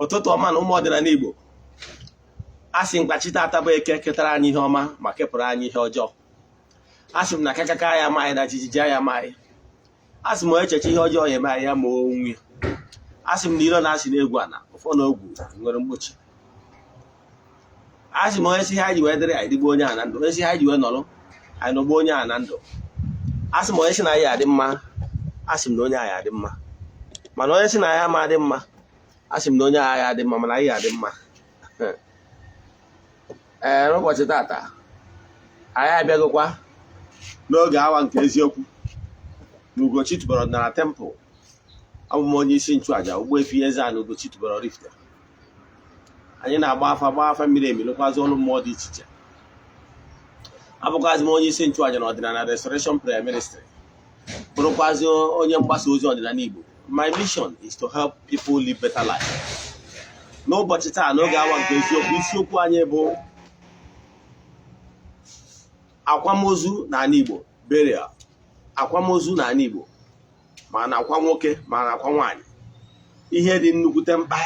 Ụtụtụ ọma na ụmụ ọdịnala Igbo. A sị mkpachi tata bụ Eke ketara anyị ihe ọma ma kepụrụ anyị ihe ọjọọ. A sị m na kakaka ya amaghị na jijiji ya amaghị. A sị m echeche ihe ọjọọ ya eme anyị ya ma onwe. A sị m na iro na-asị na egwu ana ụfọ na ogwu nwere mgbochi. A sị m onye si ha ji wee dịrị anyị dịgbo onye a na ndụ, onye si ha ji wee nọrọ anyị nọgbo onye a na ndụ. A sị m onye si na anyị adị mma, a sị m na onye anyị adị mma, mana onye si na anyị ama adị mma, a sị m na onye anyị adị mma, mana anyị adị mma. Ee, n'ụbọchị tata anyị abịagokwa n'oge awa nke eziokwu na Ugochi tubelu ọdịnala temple. Abụ m onye isi nchụaja, Ogbuefi Eze-Ana Ugochi tubelu Oraifite. Anyị na-agba afa, gbaa afa miri emi, lụkwazị ọrụ mmụọ dị iche iche. Abụkwazị m onye isi nchụaja na Ọdịnala Restoration Prayer Ministry, bụrụkwazị onye mgbasa ozi ọdịnala Igbo. My mission is to help people live better life. N'ụbọchị taa, n'oge awa nke eziokwu, isiokwu anyị bụ akwamozu n'ala Igbo, burial. Akwamozu n'ala Igbo, ma na akwa nwoke ma na akwa nwaanyị, ihe dị nnukwute mkpa.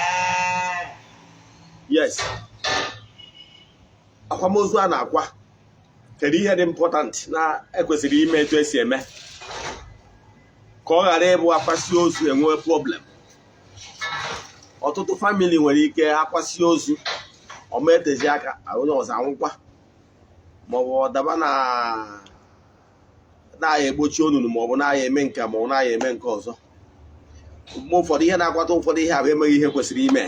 Yes, akwamozu a na-akwa, kedu ihe dị important na ekwesịrị ime, etu esi eme ka ọ ghara ịbụ akwasi ozu enwe problem. Ọtụtụ family nwere ike akwasi ozu, ọma etezi aka, onye ọzọ anwụkwa, maọbụ ọdaba na na-aya egbochi onunu, maọbụ na-aya eme nke, maọbụ na-aya eme nke ọzọ. Mgbe ụfọdụ ihe na-akwata ụfọdụ ihe abụ emeghị ihe kwesịrị ime.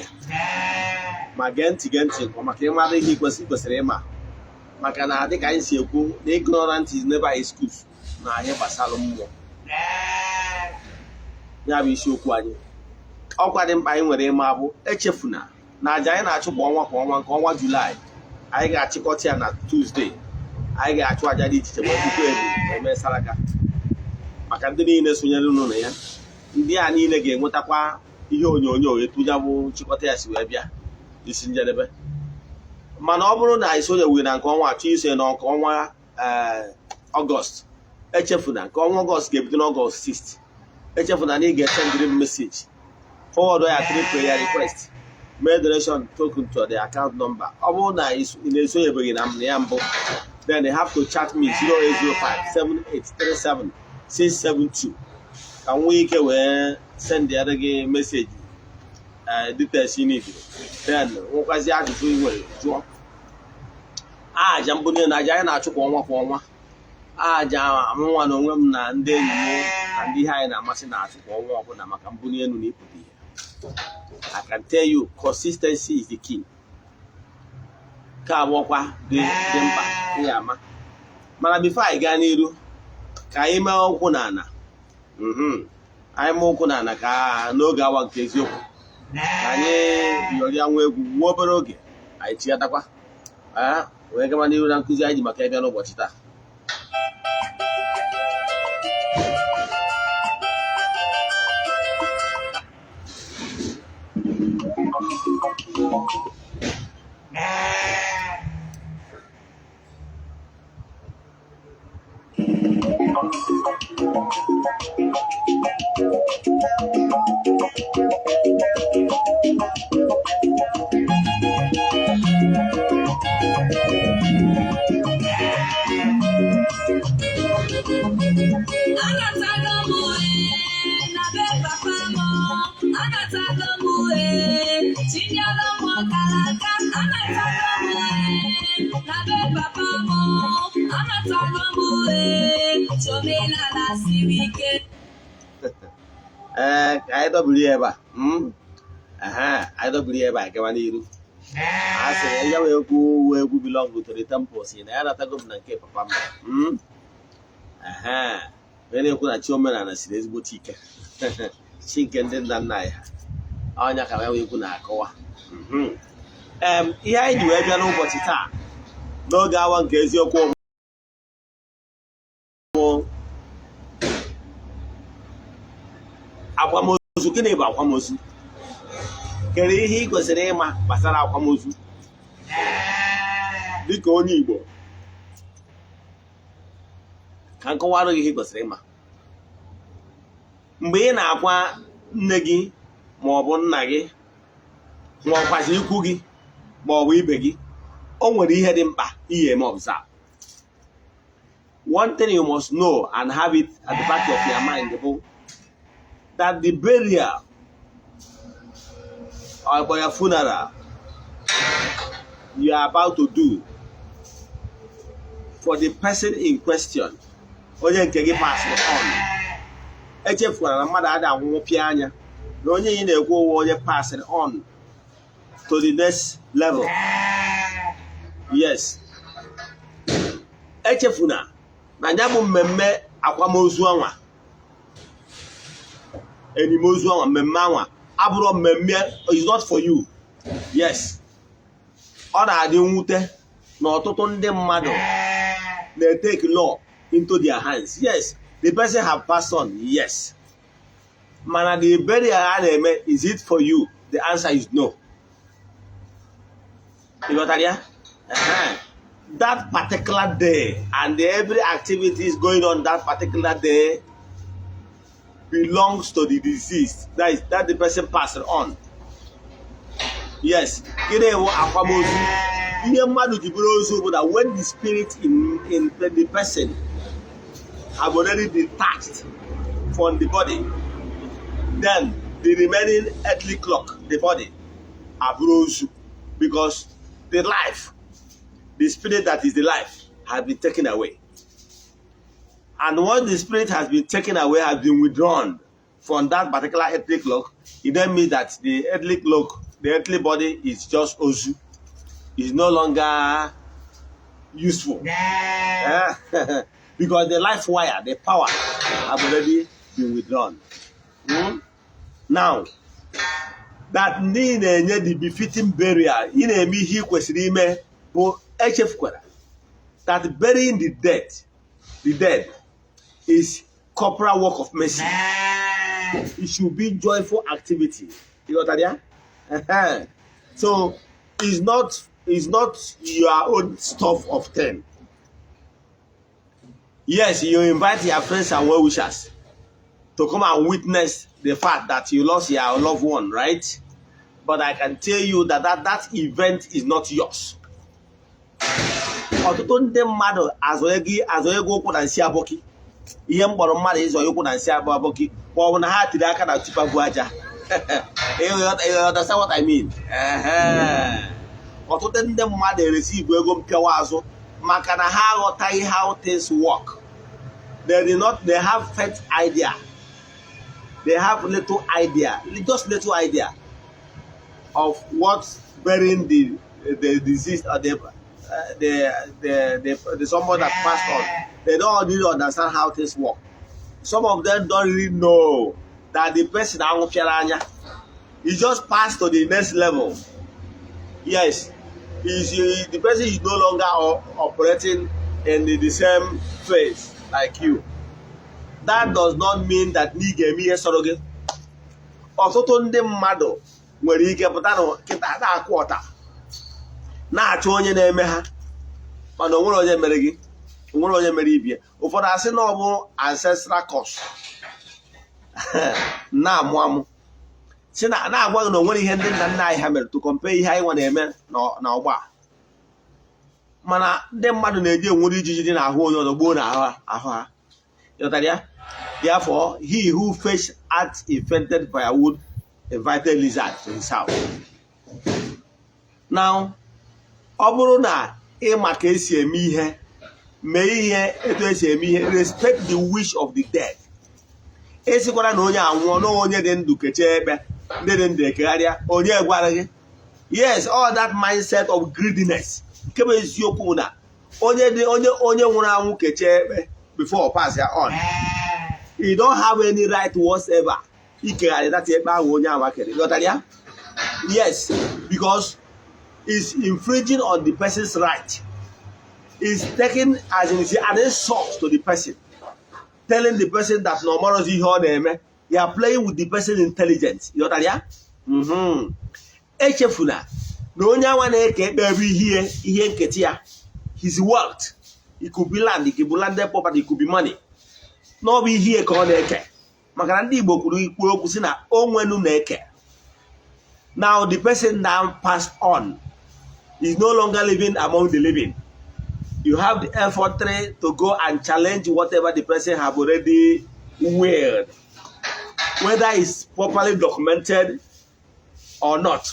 Ma gee ntị, gee ntị maka ịmara ihe kwesịrị ịma, maka na dịka anyị si ekwu na ignorant is never excuse na ihe gbasara mmụọ. Ya bụ isiokwu anyị. Ọkwa dị mkpa anyị nwere ịma bụ echefuna na aja anyị na-achụ kwa ọnwa kwa ọnwa, nke ọnwa Julaị anyị ga-achịkọta ya na Tuesday. Anyị ga-achụ aja dị iche iche, ma egbukwa ebu, ma eme saraka maka ndị niile sonyere unu na ya. Ndị a niile ga-enwetakwa ihe onyonyo etu ya bụ nchịkọta ya si wee bịa isi njedebe. Mana ọ bụrụ na anyị sonyeghị na nke ọnwa, achọ isonye na nke ọnwa Ọgọst, echefuna nke ọnwa Ọgọst ga-ebido n'Ọgọst 6. Echefuna na ị ga-esendịrị m message, forward ya three prayer request, mee donation token to the account number. Ọ bụrụ na ị na-esonyebeghị na ya mbụ, then you have to chat me 0805 7837 672 ka m nwee ike wee sendịara gị message details ị need. Then nwekwazi ajụjụ ị nwere, jụọ. Aja mbunye na aja anyị na-achụ kwa ọnwa kwa ọnwa, aja nwa na onwe m na ndị enyi m na ndị ihe anyị na-amasị na-achụ kwa ọnwa ọbụla maka mbunye elu na ịpụta ihe. I can tell you, consistency is the key. Nke abụọkwa dị mkpa ihe ama. Mana before anyị gaa n'iru, ka anyị mee ụkwụ n'ala. Anyị mee ụkwụ n'ala ka n'oge awa nke eziokwu, ka anyị yọrịa nwa egwu nwa obere oge, anyị chigatakwa wee gaba n'iru na nkụzi anyị ji maka ịbịa n'ụbọchị taa. Anatago m na be papa m, anatago m tinyere m ọkara aka, anatago m na be papa m, anatago m omenala siri ike. Ee, ka anyị dọbiri ya ebe a. Anyị dọbiri ya ebe a, gawa n'iru. A sị ya wee egwu wee egwu belong to the temple, si na ya natago m na nke papa m. Onye na-ekwu na chi omenala siri ezigbote ike, chi nke ndị nna nna anyị ha, ọnya ka ya wee ekwu na-akọwa. Ihe anyị ji wee bịa n'ụbọchị taa n'oge awa nke eziokwu bụ akwamozu. Gịnị bụ akwamozu? Kedu ihe ị kwesịrị ịma gbasara akwamozu dịka onye Igbo? Ka m kọwara gị ihe ị kwesịrị ịma. Mgbe ị na-akwa nne gị ma ọ bụ nna gị, Ma ọkwazi ikwu gị ma ọ bụ ibe gị, o nwere ihe dị mkpa ihe eme observe. One thing you must know and have it at the back of your mind bụ that the burial or your funeral you are about to do for the person in question, onye nke gị passed on, echefukwara na mmadụ adị anwụnwụ pịa anya na onye ị na-ekwu ụwa, onye passed on to the next level. Yes, echefuna na ya bụ mmemme akwamozu anwa, enimozu anwa, mmemme anwa abụrụ mmemme is not for you. Yes, ọ na-adị mwute na ọtụtụ ndị mmadụ na-etake law into their hands. Yes, the person have passed on, yes, mana the burial a na-eme, is it for you? The answer is no. Ị ghọtara ya? Ehe. That particular day and every activities going on that particular day belongs to the deceased, that is, that the person passed on. Yes, gịnị bụ akwamozu? Ihe mmadụ ji bụrụ ozu bụ that when the spirit in the person have already detached from the body, then the remaining earthly cloak, the body, abụrụ ozu, because the life, the spirit that is the life, has been taken away. And once the spirit has been taken away, has been withdrawn from that particular earthly cloak, it then means that the earthly cloak, the earthly body is just ozu, is no longer useful. Because the life wire, the power, have already been withdrawn. Now, that ndị na-enye the befitting burial, ị na-eme ihe ị kwesịrị ime bụ echefukwara that burying the dead is corporal work of mercy. It should be joyful activity. You got that, yeah? Ehe. So it's not your own stuff of thing. Yes, you invite your friends and well wishers to come and witness the fact that you lost your loved one, right? But I can tell you that event is not yours. Ọtụtụ ndị mmadụ azụ ego ụkwụ na nsị abọkị. Ihe m kpọrọ mmadụ ịzọ ụkwụ na nsị abụ abọkị ma ọ bụ na ha tiri aka na tipper bu aja. You understand what I mean? Ehe. Ọtụtụ ndị mmadụ eresi igwe ego mpịawa azụ maka na ha aghọtaghị how things work. They did not, they have faint idea, they have little idea, just little idea of what burying the deceased or the someone that passed on. They don't really understand how things work. Some of them don't really know that the person anwụpịara anya, he just passed to the next level. Yes, the person is no longer operating in the same phase like you. That does not mean that na ị ga-eme ihe sọrọ gị. Ọtụtụ ndị mmadụ nwere ike pụta na kịta na-akụ ọta na-achọ onye na-eme ha, mana onwere onye mere gị, onwere onye mere ibie. Ụfọdụ asị na ọ bụ ancestral curse na-amụ amụ si na na-agwa gị na onwere ihe ndị nna nna anyị ha mere to compare ihe anyị nwa na-eme na ọgba a. Mana ndị mmadụ na-eji enwere ijiji dị n'ahụ onye ọzọ gbuo n'ahụ ahụ ha. Ịghọtara ya? Therefore, he who fetch at infected firewood invited lizard to his house. Now, ọ bụrụ na ịma ka esi eme ihe, mee ihe etu esi eme ihe. Respect the wish of the dead. Esikwara na onye anwụọ na onye dị ndụ kechie ekpe, ndị dị ndụ ekegharịa. Onye gwara gị? Yes, all that mindset of greediness. Nke bụ eziokwu bụ na onye dị onye nwụrụ anwụ kechie ekpe before pass ya on, you don't have any right whatsoever ikegharị that ekpe ahụ onye ahụ kere. Ghọtara ya? Yes, because it's infringing on the person's right. It's taken as in an insult to the person, telling the person that na ọmarọzi ihe ọ na-eme. You are playing with the person intelligence. Ghọtara ya? Echefuna na onye anwa na-eke ekpe bụ ihe nketa ya, his wealth. It could be land, it could be landed property, it could be money. Na ọ bụ ihe ka ọ na-eke, maka na ndị Igbo kwuru ikwu okwu si na onwenu na-eke. Now the person now passed on, is no longer living among the living. You have the effrontery to go and challenge whatever the person have already willed, whether it's properly documented or not.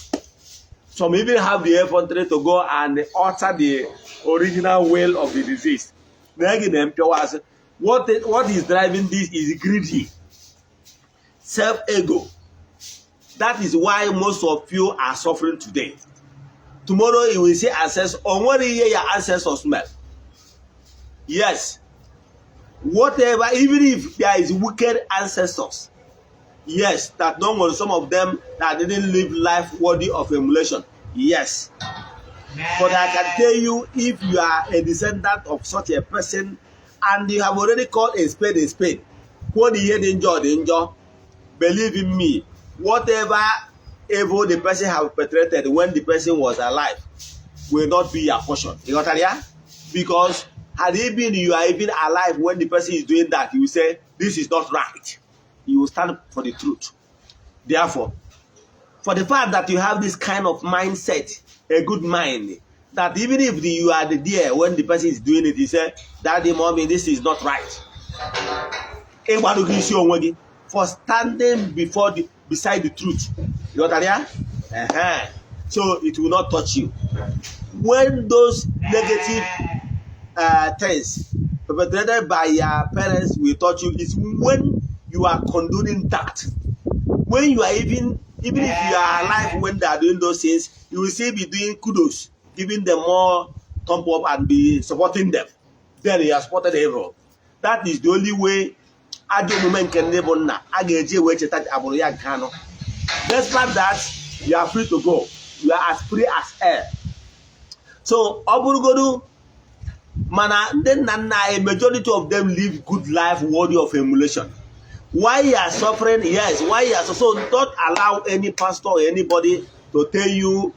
Some even have the effrontery to go and alter the original will of the deceased. What is driving this is greedy, self-ego. That is why most of you are suffering today. Tomorrow you will see ancestors, or what ihe your ancestors smell. Yes. Whatever, even if there is wicked ancestors, yes, that no one, some of them that didn't live life worthy of emulation. Yes. But I can tell you, if you are a descendant of such a person and you have already called a spade a spade, kwuo na ihe dị njọ dị njọ, believe in me, whatever evil the person have perpetrated when the person was alive will not be your portion. You got that? Because had it been you are even alive when the person is doing that, you will say, "This is not right." You will stand for the truth. Therefore, for the fact that you have this kind of mindset, a good mind, that even if you are the there when the person is doing it, you say, "Daddy, Mommy, this is not right." Ịgbado gị isi onwe gị for standing before the beside the truth. You got that? Yeah? So it will not touch you. When those negative things perpetrated by your parents will touch you is when you are condoning that. When you are even if you are alive when they are doing those things, you will still be doing kudos, giving them more thumb up and be supporting them. Then you are supported evil. That is the only way ajọ omume nke ndị bụ nna a ga-eji wee cheta agbụrụ ya nke anọ. Despite that, you are free to go. You are as free as air. So ọ bụrụgodu mana ndị nna nna anyị, majority of them live good life worthy of emulation. Why you are suffering? Yes, why you are so don't allow any pastor or anybody to tell you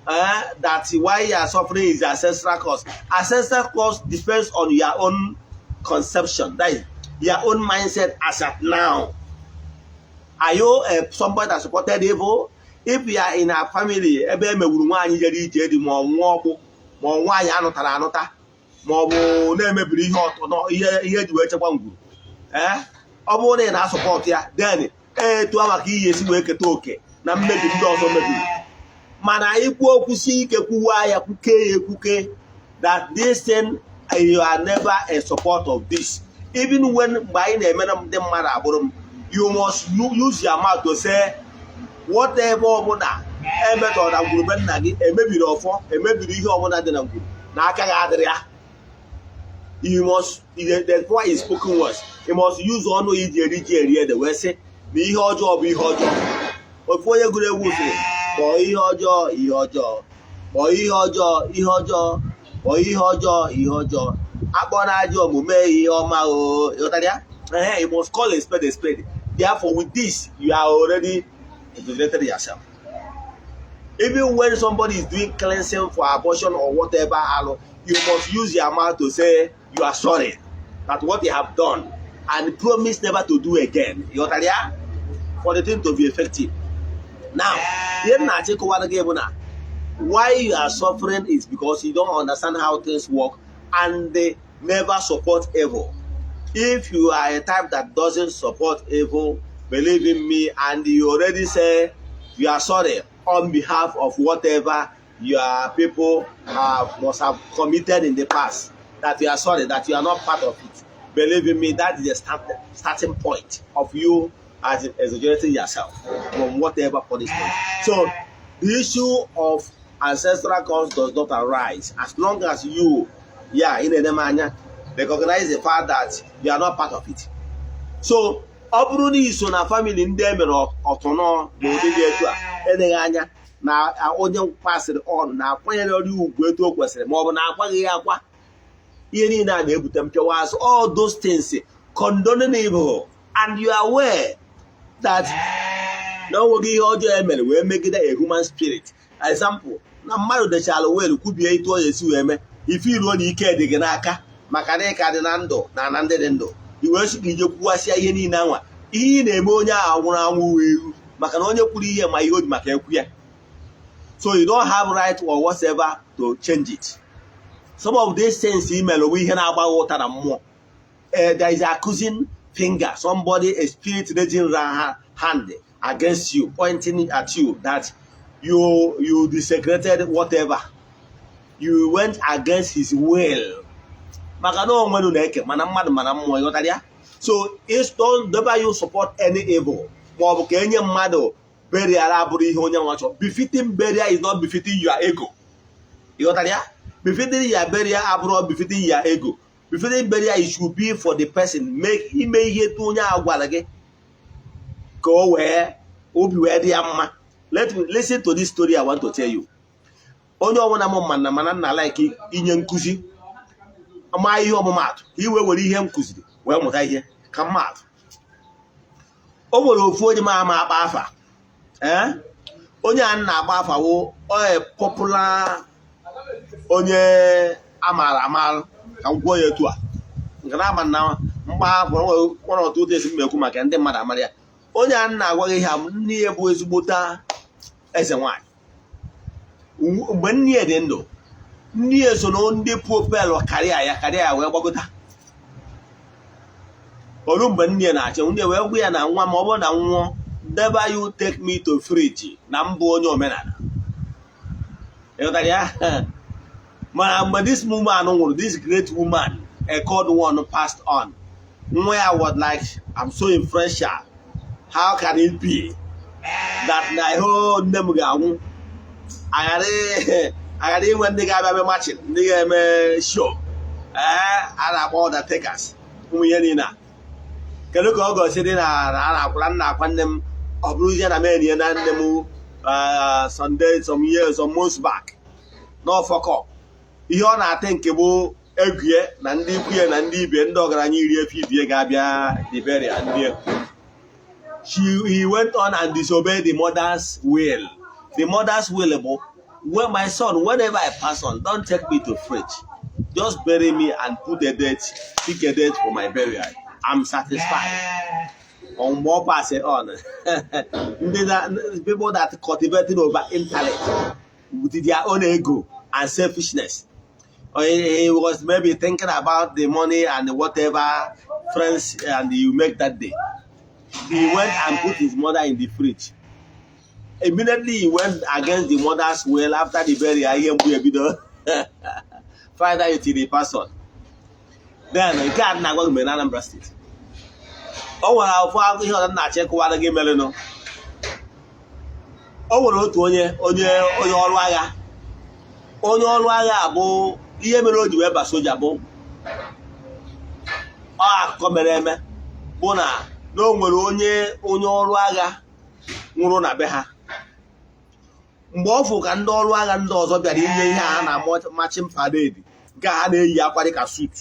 that why you are suffering is ancestral curse. Ancestral curse depends on your own conception, that is your own mindset as at now. Are you somebody that supported evil? If you are in a family ebe emegburu nwaanyị jere ije dị, ma ọ nwụọ ọkpụ, ma ọ nwaanyị anụtara anụta, ma ọ bụ na-emebiri ihe ọtọ, ihe ihe eji wee chekwa ngwuru, ee, ọ bụrụ na ị na-asupport ya, then etu a maka iyi esi wee keta oke na mmebi ndị ọzọ mebiri. Mana ikwu okwu si ike, kwuwa ya, kwuke ya ekwuke that this thing, you are never a support of this. Even when mgbe anyị na-emere ndị mmadụ agbụrụ m, you must use your mouth to say whatever ọbụla emetọrọ na ngwurube nna gị, emebiri ọfọ, emebiri ihe ọbụla dị na ngwuru, na aka gị adịrị ya. You must, the power is spoken words. You must use ọnụ iji eri ji eri ede wee sị na ihe ọjọọ bụ ihe ọjọọ. Ofu onye gụrụ egwu sịrị, "Kpọọ ihe ọjọọ ihe ọjọọ, kpọọ ihe ọjọọ ihe ọjọọ, kpọọ ihe ọjọọ ihe ọjọọ, akpọ na ajọ omume ihe ọma." O ịghọtara ya? Ehe, you must call a spade a spade. Therefore, with this, you are already integrated yourself. Even when somebody is doing cleansing for abortion or whatever alụ, you must use your mouth to say you are sorry that what you have done and promise never to do again. Ịghọtara ya? For the thing to be effective. Now, ihe m na-achọ ịkọwara gị bụ na why you are suffering is because you don't understand how things work and they never support evil. If you are a type that doesn't support evil, believe in me, and you already say you are sorry on behalf of whatever your people have must have committed in the past, that you are sorry, that you are not part of it. Believe in me, that is the starting point of you as exonerating yourself from whatever punishment. So the issue of ancestral curse does not arise as long as you, yeah, in anya, recognize the fact that you are not part of it. So ọ bụrụ na iso na family ndị e mere ọtụnọ na ụdị dị etu a, eleghị anya na onye pasịrị on na-akwanyere ọrụ ugwu etu o kwesịrị, ma ọ bụ na akwaghị ya akwa, ihe niile a na-ebute mpịawa azụ. All those things, condoning evil, and you are aware that na o nweghị ihe ọjọọ e mere wee megide a human spirit. Example, na mmadụ dechara will, kwubie etu ọ ga-esi wee mee ife, iruo na ike dị gị n'aka maka na ịka dị na ndụ na na ndị dị ndụ, i wee sị ka ije kwuwasịa ihe niile anwa, ihe ị na-eme onye ahụ nwụrụ anwụ wee ewu, maka na onye kwuru ihe ma ihe o ji maka ekwu ya. So you don't have right or whatever to change it. Some of these things i mere bụ ihe na-agbaghị ụta na mmụọ. There is accusing finger, somebody, a spirit raising hand against you, pointing at you that you desecrated whatever, you went against his will, maka na o nwere na-eke mana mmadụ mana mmụọ, ịghọtara ya? So it's don't never you support any evil, ma ọ bụ ka enye mmadụ burial abụrụ ihe onye nwa chọrọ. Befitting burial is not befitting your ego, ịghọtara ya? Befitting your burial abụrụ befitting your ego. Befitting burial, it should be for the person make ime ihe tu onye a gwara gị ka o wee obi wee dị ya mma. Let me listen to this story I want to tell you. Onye ọbụla m mana mana nna like inye nkụzi ma ihe ọmụmatụ ka iwe were ihe m kụziri wee mụta ihe ka mmadụ. O nwere ofu onye ma ama akpa afa, ee, onye a na-agba afa wụ onye popular, onye amaara amara, ka m kwuo ya etu a, nke na ama na mgba afọ nwere ọtụtụ esi m ekwu maka ndị mmadụ amara ya. Onye a na-agwa gị ihe a, nne ya bụ ezigbota eze nwanyị. Mgbe nne ya dị ndụ, nne ya so na ndị propel karịa ya, karịa ya wee gbagota olu. Mgbe nne ya na-achọ, nne wee gwa ya na nwa ma ọ bụrụ na nwụọ, never you take me to fridge, na mbụ onye omenala, ịghọtara ya? Mana mgbe this woman nwụrụ, this great woman, a called one, passed on, nwa ya was like, "I'm so influential. How can it be that na ihe nne m ga-anwụ, aghara inwe ndị ga-abịa eme marching, ndị ga-eme show, ee, a na-akpọ undertakers, ụmụ ihe niile a? Kedu ka ọ gosi dị na a na-akwara nna akwa nne m?" Ọ bụrụzie na men na nne m Sunday, some years, some months back n'ọfọkọ, ihe ọ na-ate nke bụ egwue na ndị ikwu ya na ndị ibe, ndị ọgaranya iri efe ibie ga-abịa Liberia ndị. He went on and disobeyed the mother's will. The mother's will bụ, "When my son, whenever I pass on, don't take me to fridge. Just bury me and put a date, pick a date for my burial. I'm satisfied." On more pass it on. Ndị people that cultivating over intellect with their own ego and selfishness. Or he was maybe thinking about the money and whatever friends and you make that day. He went and put his mother in the fridge. Immediately he went against the mother's will. After the burial, ihe mgbu ebido finally till the person. Then nke a na-agwa gị mere na Anambra State. O nwere afọ akụkọ ihe ọzọ na-achọ ịkụwara gị merenụ. O nwere otu onye ọrụ agha. Onye ọrụ agha bụ ihe mere o ji wee ba soja bụ ọ akụkọ mere eme bụ na o nwere onye ọrụ agha nwụrụ na be ha. Mgbe ọ fụ ka ndị ọrụ agha ndị ọzọ bịara inye ihe a na marching parade, nke a na-eyi akwa dịka suit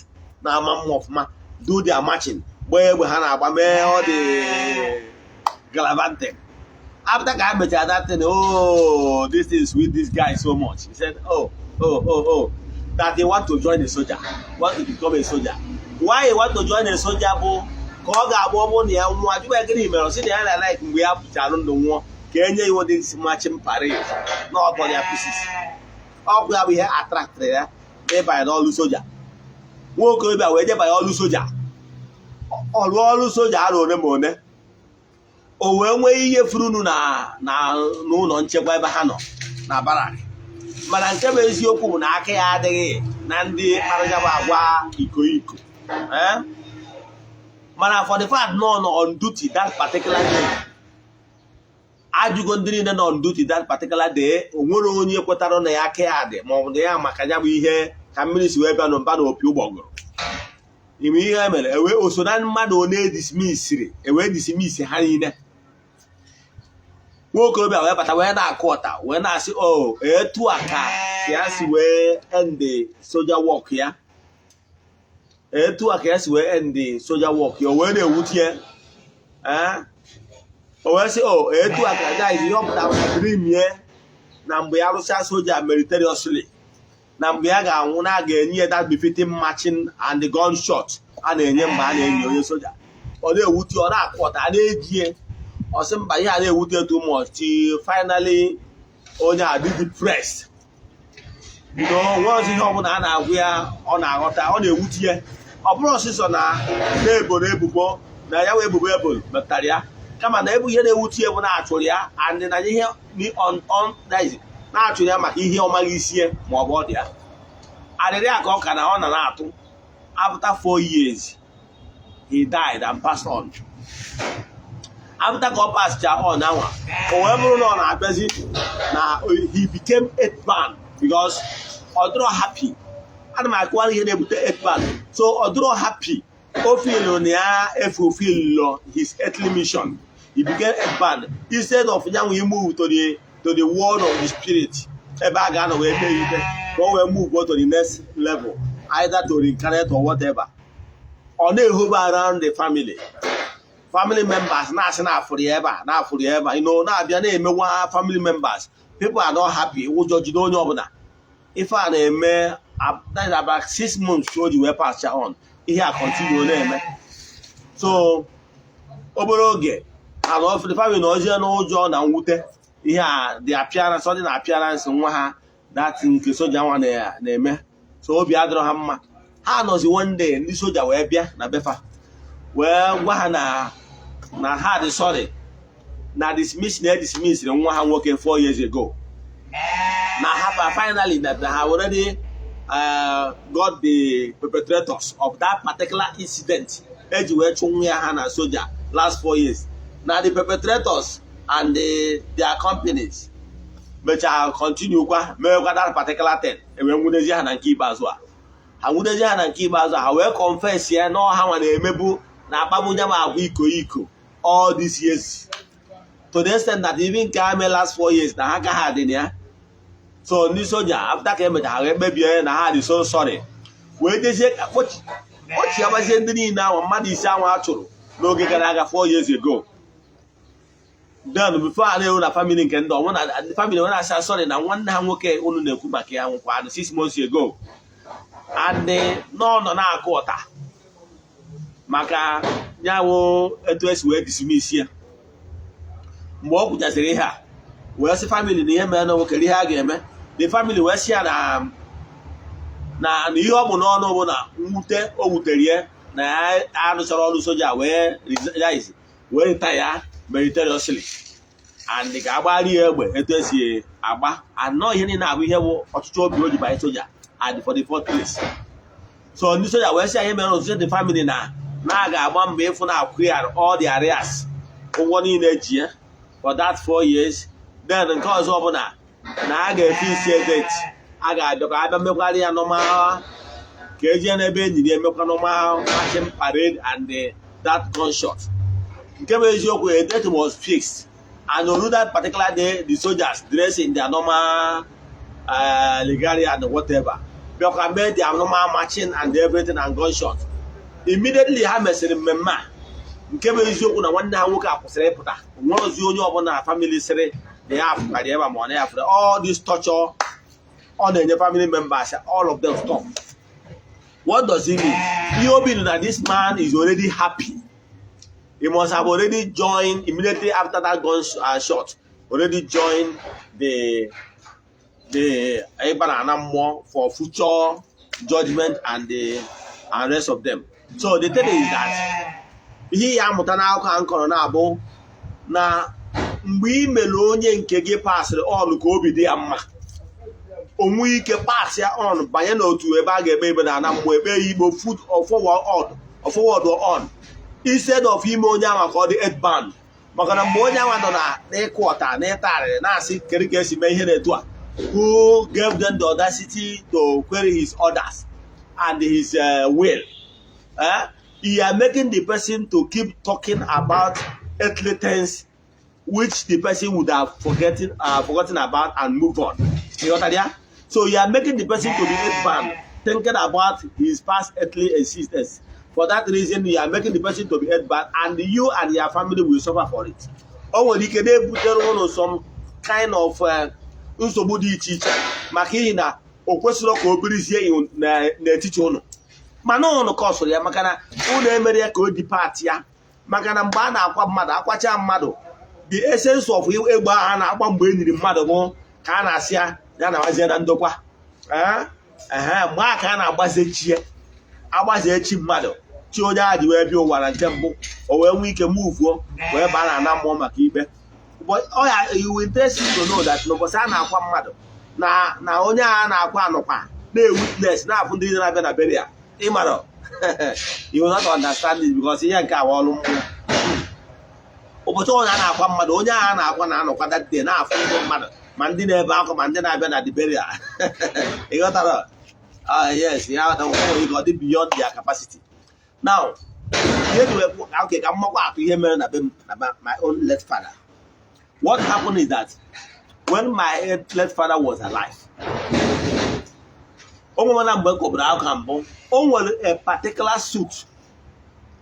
na-ama mma ọfụma, do their marching, gbaa egbe ha na-agba, mee ọ dị gallivanting. After ka ha mechara that thing, "Oh, this is with this guy so much," he said, "Oh, oh, oh, oh," that he want to join a soldier, want to become a soldier. Why he want to join a soldier bụ ka ọ ga-abụ ọ bụrụ na ya nwụọ, ajụba ya gịnị mere, ọ sị na ya na like mgbe ya pụchara ndụ nwụọ ka enye iwu dị marching parade na ọtọ ya pieces. Ọkụ ya bụ ihe attractịrị ya n'ịbanye n'ọlụ soja. Nwa okorobịa wee jebanye ọlụ soja, ọrụ ọrụ soja arụ one ma one, o wee nwee ihe furunu na n'ụlọ nchekwa ebe ha nọ na barrack. Mana nke bụ eziokwu bụ na aka ya adịghị na ndị kparịjabụ agwa iko iko. Eh? Mana for the fact nọ nọ on duty that particular day, ajụgo ndị niile nọ on duty that particular day, o nwere onye kwetara na ya aka ya dị ma ọ bụ na ya maka ya bụ ihe ka mmiri si wee bịa na mba na opi ụgbọgụrụ ime ihe e mere ewee o so na mmadụ one edismissiri, ewee dismiss ha niile. Nwa okorobịa wee bata wee na-akụ ọta wee na-asị o etu a ka ya si wee end soldier work ya, etu a ka ya si wee end soldier work ya. O wee na-ewute ya. Ee, o wee sị o etu a ka guys ihe ọ pụtara na dream ya na mgbe ya rụchaa soja meritoriously, na mgbe ya ga-anwụ na a ga-enye ya that befitting marching and the gunshot a na-enye mgbe a na-enyi onye soja. Ọ na-ewute, ọ na-akụ ọta, a na-eji ya, ọ sị mba, ihe a na-ewute too much till finally Onye a dị depressed. Nwe ọzọ, ihe ọbụla a na-agwa ya, ọ na-aghọta, ọ na-ewute ya. Ọ bụrụ ọsịsọ na na-eboro ebubo na ya wee ebubo eboro metụtara ya, kama na ebu ihe na-ewute ya bụ na achụrụ ya and na ihe on that is, na-achụrụ ya maka ihe ọ maghị isi ya ma ọ bụ ọ dị ya arịrị a ka ọ ka na ọ na na-atụ. After 4 years, he died and passed on. After ka ọ pass on anwa, o wee bụrụ na ọ na-abịazi na he became earthbound because ọ dịrọ happy. Ana m akụwara ihe na-ebute earthbound. So ọ dịrọ happy, o feel na ya efulfill his earthly mission. He became earthbound instead of nyanwa move to the world of the spirit, ebe a ga-anọ wee kpee ikpe ka o wee move go to the next level, either to reincarnate or whatever. Ọ na-ehobe around the family members, na-asị na-afụrụ ya ebe a, na-afụrụ ya ebe a, na-abịa na-emewa family members. People are not happy. Ụjọ jide onye ọbụla. Ife a na-eme, that is about 6 months o ji wee pass on. Ihe a continue na-eme. So obere oge ha na the family na ozie n'ụjọ na mwute ihe a, the appearance, sudden appearance nwa ha, that nke soja nwa na-eme. So obi adịrọ ha mma. Ha nọzi one day, ndị soja wee bịa na befa wee gwa ha na ha dị sorry na dismiss na dismiss nwa ha nwoke 4 years ago, na ha finally that they have already got the perpetrators of that particular incident eji wee chụ nwa ya ha na soja last 4 years, na the perpetrators and their companies mechaa continue kwa meekwa that particular thing. Ewee nwudezie ha na nke ikpeazụ a. Ha nwudezie ha na nke ikpeazụ a, ha wee confess ya na ọha nwa na-emebu na akpagbu nya ma agwa iko iko all these years, to the extent that even nke ha mee last 4 years na ha ka ha dị na ya. So ndị soja, after ka emechara, ha wee kpebie na ha dị so sorry, wee dezie kpọchiabazie ndị niile ahụ, mmadụ ise ahụ a chụrụ n'oge gara aga, 4 years ago. Then before a na-eru na family nke ndị ọnwụ na family nwere asị sorry na nwanne ha nwoke unu na-ekwu maka ya nwụkwa 6 months ago and nọ nọ na-akụ ọta maka nyawo etu esi wee dismiss ya. Mgbe ọ kwuchasịrị ihe a, wee sị family na ihe mere na nwoke, ihe a ga-eme, the family wee sị ya na ihe ọ bụ n'ọnụ bụ na mwute o wutere ya na ya arụchara ọrụ soja wee resign, wee retire meritoriously, and ka agbara ya egbe etu esi agba anọ. Ihe niile abụ ihe bụ ọchịchị obi o ji banye soja and for the fourth place. So ndị soja wee sị ya ihe mere ọzụzụ, the family na a ga-agba mbọ ịfụ na clear all the arrears, ụgwọ niile eji ya for that 4 years. Then nke ọzọ bụ na a ga-efe isi date a ga-abịa ka abịa mekwara ya normal, ka ejee n'ebe enyi ya emekwa normal marching parade and that gunshot. Nke bụ eziokwu, a date was fixed, and on that particular day, the soldiers dressed in their normal regalia and whatever bịakwa mee their normal marching and everything and gunshot. Immediately ha mesịrị mmemme a, nke bụ eziokwu na nwanne ha nwoke a kwụsịrị ịpụta. Nwerozi onye ọbụla na family sịrị na ya afụkarị ebe a ma ọ na ya fụrụ. All this torture ọ na-enye family members, all of them stop. What does it mean? Ihe obi na this man is already happy. He must have already joined immediately after that gun shot, already joined the ebe na mmụọ for future judgment and rest of them. So the thing is that ihe ya amụta n'akụkọ a nkọrọ na-abụ na mgbe ị mere onye nke gị passịrị on ka obi dị ya mma, onwe ike pass ya on banye n'otu ebe a ga-ekpe ikpe na ana mmụọ, ekpe ya ikpe forward on, instead of ime onye ahụ ka ọ dị earthbound. Maka na mgbe onye ahụ nọ na n'ịkụ ọta na ịta arịrị na-asị kedu ka esi mee ihe na-etu a, who gave them the audacity to query his orders and his will, eh? You are making the person to keep talking about earthly things which the person would have forgotten about and move on. You got that? Yeah? So you are making the person to be earthbound, thinking about his past earthly existence. For that reason, you are making the person to be earthbound, and you and your family will suffer for it. O nwere ike na-ebutere ụnụ some kind of nsogbu dị iche iche maka ihi na o kwesịrị ka o birizie n'etiti ụnụ, mana ụnụ kọsụrụ ya maka na ụnụ emere ya ka o depart ya. Maka na mgbe a na-akwa mmadụ, akwacha mmadụ, the essence of egbe ahụ a na-agba mgbe e nyiri mmadụ bụ Ka a na-asị ya ya na-awazie na ndokwa. Ee ehe, mgbe a ka a na-agbaze chi ya, agbaze chi mmadụ, chi onye ahụ ji wee bịa ụwa na nke mbụ, o wee nwee ike muvuo wee baa na ana mmụọ maka ikpe. But ọ ya, you will interest you to know that n'ụbọchị a na-akwa mmadụ na onye a na-akwa anọkwa na-ewitness, na-afụ ndị na-abịa na burial. Ịmara, you will not understand it because ihe nke awa ọrụ mmụọ. Ụbọchị onye a na-akwa mmadụ, onye a na-akwa na-anọkwa that day na-afụ ndị mmadụ, ma ndị na-ebe akwa, ma ndị na-abịa na the burial. Ị ghọtara? Ah, yes, ya ghọtara. O nwere ike ọ dị beyond their capacity. Now, ihe ji wee kwuo, okay, ka mmakwa atụ ihe mere na be m, na my own late father. What happened is that when my late father was alive, o nwere na mgbe m kọbara akụkọ mbụ, o nwere a particular suit.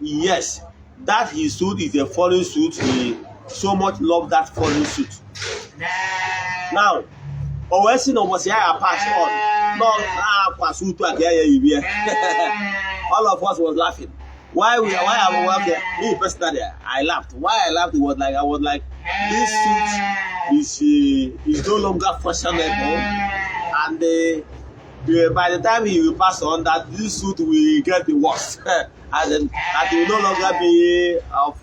Yes, that his suit is a foreign suit. He so much love that foreign suit. Now, o wee sị na ụbọchị ya ga pass on, nọ na-akwa suit a ka ya ya yiri ya. All of us was laughing. Why I was, okay, me personally, I laughed. Why I laughed, it was like, I was like, this suit is no longer fashionable, and by the time he will pass on, that this suit will get the worst, as in that it will no longer be of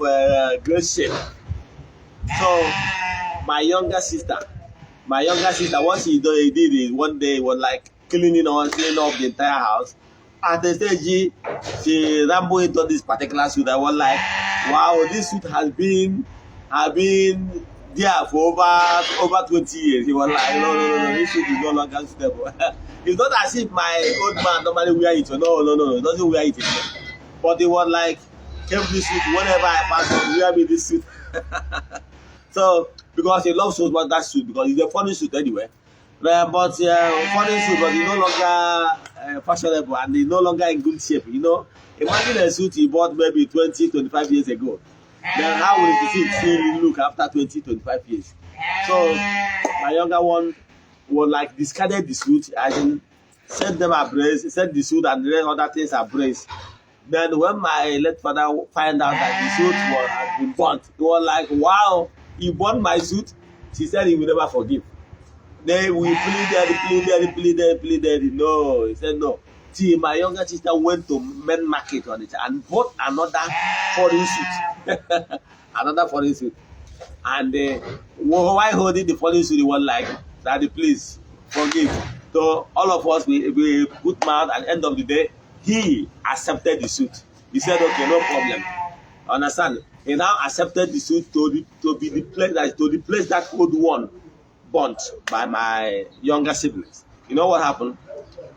great shape. So my younger sister, what he did is one day was like cleaning up the entire house. At the stage, she rambled into this particular suit. I was like, "Wow, this suit has been there for over 20 years." He was like, "No, no, no, no, this suit is no longer suitable." It's not as if my old man normally wear it. No, no, no, no, he doesn't wear it again. But he was like, "Keep this suit. Whenever I pass on, wear me this suit." So because he loves so much that suit, because it's a funny suit anyway. But funny suit, but it's no longer fashionable and it's no longer in good shape. Imagine a suit he bought maybe 20, 25 years ago. Then how will the suit still look after 20, 25 years? So my younger one was like discarded the suit, as in set them ablaze, set the suit and then other things ablaze. Then when my late father find out that the suit has been burnt, he was like, "Wow, he burnt my suit." She said he will never forgive. Then we pleaded, pleaded, pleaded, pleaded. No, he said no. Till my younger sister went to main market on it and bought another foreign suit. Another foreign suit. And while holding the foreign suit, he was like, "Daddy, please forgive." So all of us, we put mouth, and end of the day, he accepted the suit. He said, "Okay, no problem." Understand? He now accepted the suit to be the place that to replace that old one burnt by my younger siblings. You know what happened?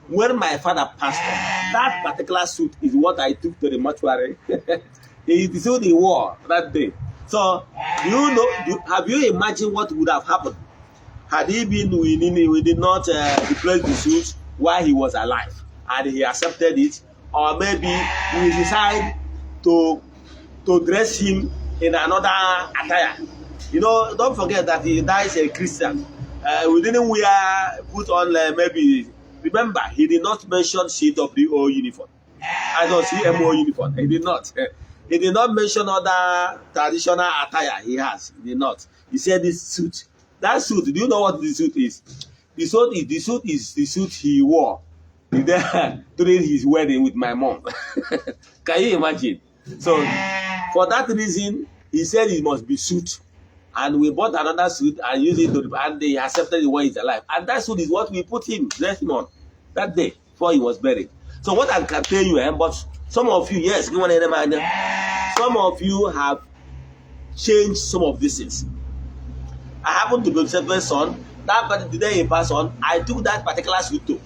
When my father passed on, that particular suit is what I took to the mortuary. It's the suit he wore that day. So, do you know? Have you imagined what would have happened had he been we did not replace the suit while he was alive and he accepted it, or maybe we decide to dress him in another attire? Don't forget that he dies a Christian. We didn't wear put on maybe, remember, he did not mention CWO uniform. I don't CMO uniform. He did not. He did not mention other traditional attire he has. He did not. He said this suit. That suit, do you know what the suit is? The suit is the suit he wore during his wedding with my mom. Can you imagine? So for that reason, he said it must be suit. And we bought another suit and used it to, and they accepted it while he's alive. And that suit is what we put him, dressed him on that day before he was buried. So what I can tell you, but some of you, yes, some of you have changed some of these things. I happen to be the son. That particular day he passed on, I took that particular suit too.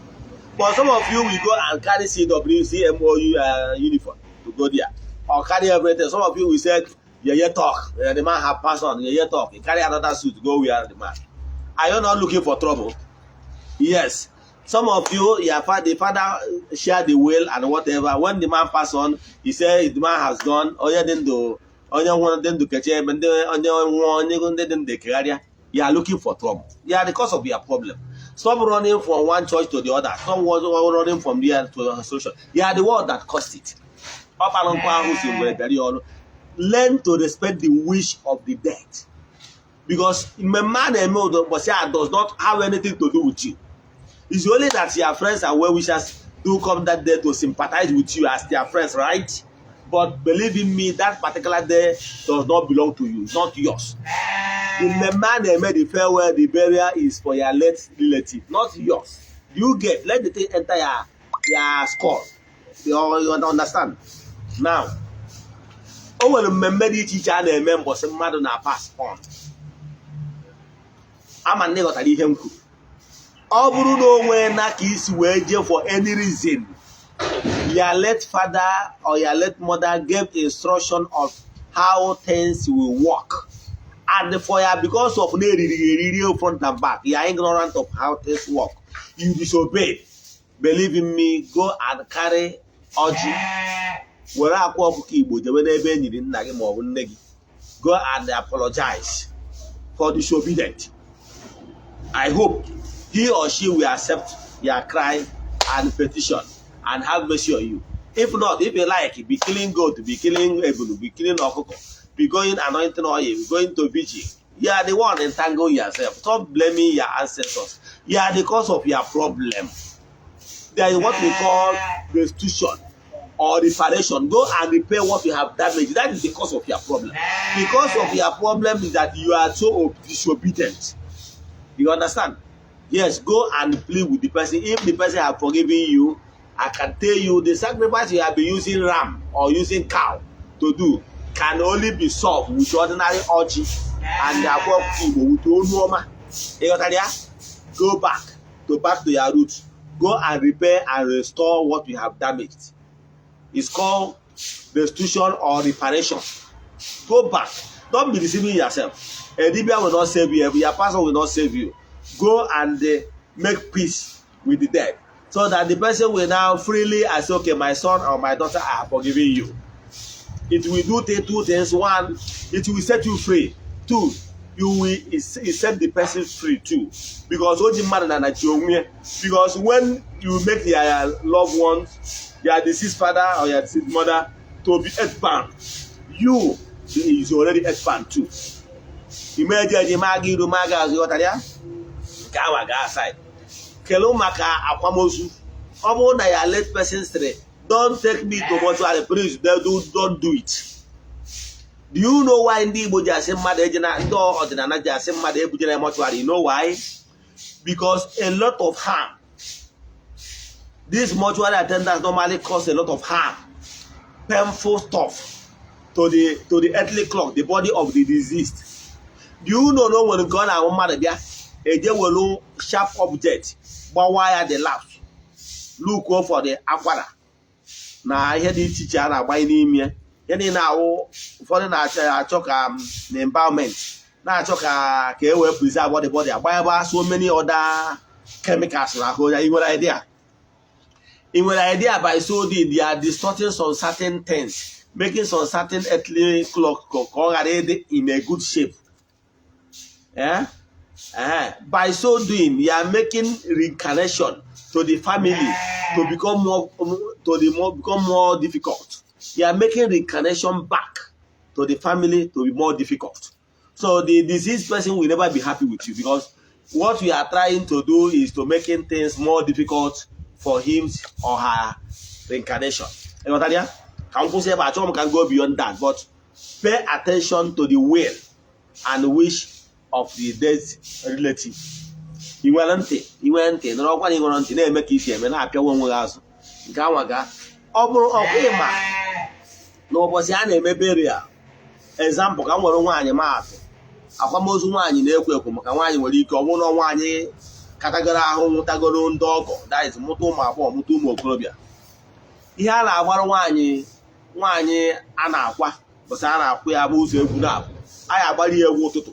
But some of you will go and carry CW, CMOU uniform to go there, or carry everything. Some of you will say, Yeah, talk. The man have passed on. Yeah, talk." You carry another suit to go wear the man. Are you not looking for trouble? Yes. Some of you, your father, the father share the will and whatever. When the man pass on, he said the man has gone. Onye dị ndụ, onye nwụrụ dị ndụ kechie ebe ndị onye nwụọ onye ndị dị ndụ ekegharịa. You are looking for trouble. You are the cause of your problem. Stop running from one church to the other. Stop running from there to the association. You are the one that caused it. Ọkpara nkụ ahụ si ngwere bịara ya ọrụ. Learn to respect the wish of the dead. Because mmemme a na-eme ụbọchị a does not have anything to do with you. It's only that your friends and well-wishers do come that day to sympathize with you as their friends, right? But believe in me, that particular day does not belong to you. It's not yours. The mmemme a na-eme, the farewell, the burial, is for your late relative, not yours. You get? Let the thing enter your skull. You understand now? O nwere mmemme dị iche iche a na-eme mbọsị mmadụ na pass on. Ama na ịghọtara ihe m kwuru. Ọ bụrụ na o nwee na ka isi wee jee, for any reason your late father or your late mother gave instruction of how things will work, and for ya, because of na eriri eriri front and back, you are ignorant of how things work, you disobey, believe in me, go and carry ọjị, were akwa ọkụkọ Igbo jebe n'ebe e nyiri nna gị ma ọ bụ nne gị. Go and apologize for disobedient. I hope he or she will accept your cry and petition and have mercy on you. If not, if you like, be killing goat, be killing ebulu, be killing ọkụkọ, be going anointing oil, be going to vigil. You are the one entangle yourself. Stop blaming your ancestors. You are the cause of your problem. There is what we call restitution or reparation. Go and repair what you have damaged. That is the cause of your problem. The cause of your problem is that you are so disobedient. You understand? Yes, go and plead with the person. If the person have forgiven you, I can tell you the sacrifice you have been using ram or using cow to do can only be solved with ordinary ọjị and akwa Igbo with onu ọma. Ị ghọtara ya? Go back to your roots. Go and repair and restore what you have damaged. It's called restitution or reparation. Go back. Don't be deceiving yourself. A dibia will not save you. Your pastor will not save you. Go and make peace with the dead so that the person will now freely say, "Okay, my son or my daughter, I have forgiven you." It will do two things. One, it will set you free. Two, you will set the person free too, because o ji mmadụ na na chi onwe. Because when you make their loved ones, their deceased father or your deceased mother, to be earthbound, you is already earthbound too. Ime eje eje ma aga iru ma aga azụ. Ghọtara ya? Nke awa gaa aside. Kelu maka akwamozu, ọ bụrụ na ya late person sịrị, "Don't take me to mortuary, please don't do it." Do you know why ndị Igbo ji asị mmadụ eje na ndị ọdịnala ji asị mmadụ ebujere mortuary? You know why? Because a lot of harm, these mortuary attendants normally cause a lot of harm, painful stuff to the earthly clock, the body of the deceased. Do you know na o nwere nke ọ na-ahụ mmadụ bịa eje welu sharp object gbawa ya the laps, look for the akwara na ihe dị iche iche a na-agbanye n'ime ya? Niile awụ ụfọdụ na-achọ achọ ka na embalmment na-achọ ka e wee preserve the body, agbanyeba so many other chemicals na ahụ ya. Ị nwere idea? Ị nwere idea? By so doing, they are distorting some certain things, making some certain earthly clock ka ọ ghara ịdị in a good shape. Eh? Eh? By so doing, you are making reincarnation to the family to become more to the more become more difficult. You are making reincarnation back to the family to be more difficult. So the deceased person will never be happy with you, because what we are trying to do is to making things more difficult for him or her reincarnation. Ịghọtara ya? Ka m kwụsị ebe a, achọghị m ka m go beyond that, but pay attention to the will and wish of the dead relative. Ị nwere ntị, ị nwere ntị nọrọ ọkwa na ị nwere ntị na-eme ka isi eme na-apịawa onwe gị azụ. Nke anwa ga ọ bụrụ ọkwa ịma n'ụbọchị a na-eme burial. Example, ka m nwere nwaanyị maatụ, akwamozu nwaanyị na-ekwo ekwo, maka nwaanyị nwere ike ọ bụrụ na nwaanyị katagoro ahụ nwụtagoro ndị ọgọ, that is, mụta ụmụ agbọghọ, mụta ụmụ okorobịa. Ihe a na-agbara nwaanyị, nwaanyị a na-akwa bụsị a na-akwụ ya bụ ụzọ egwu na-abụ anyị agbara ya egwu ụtụtụ,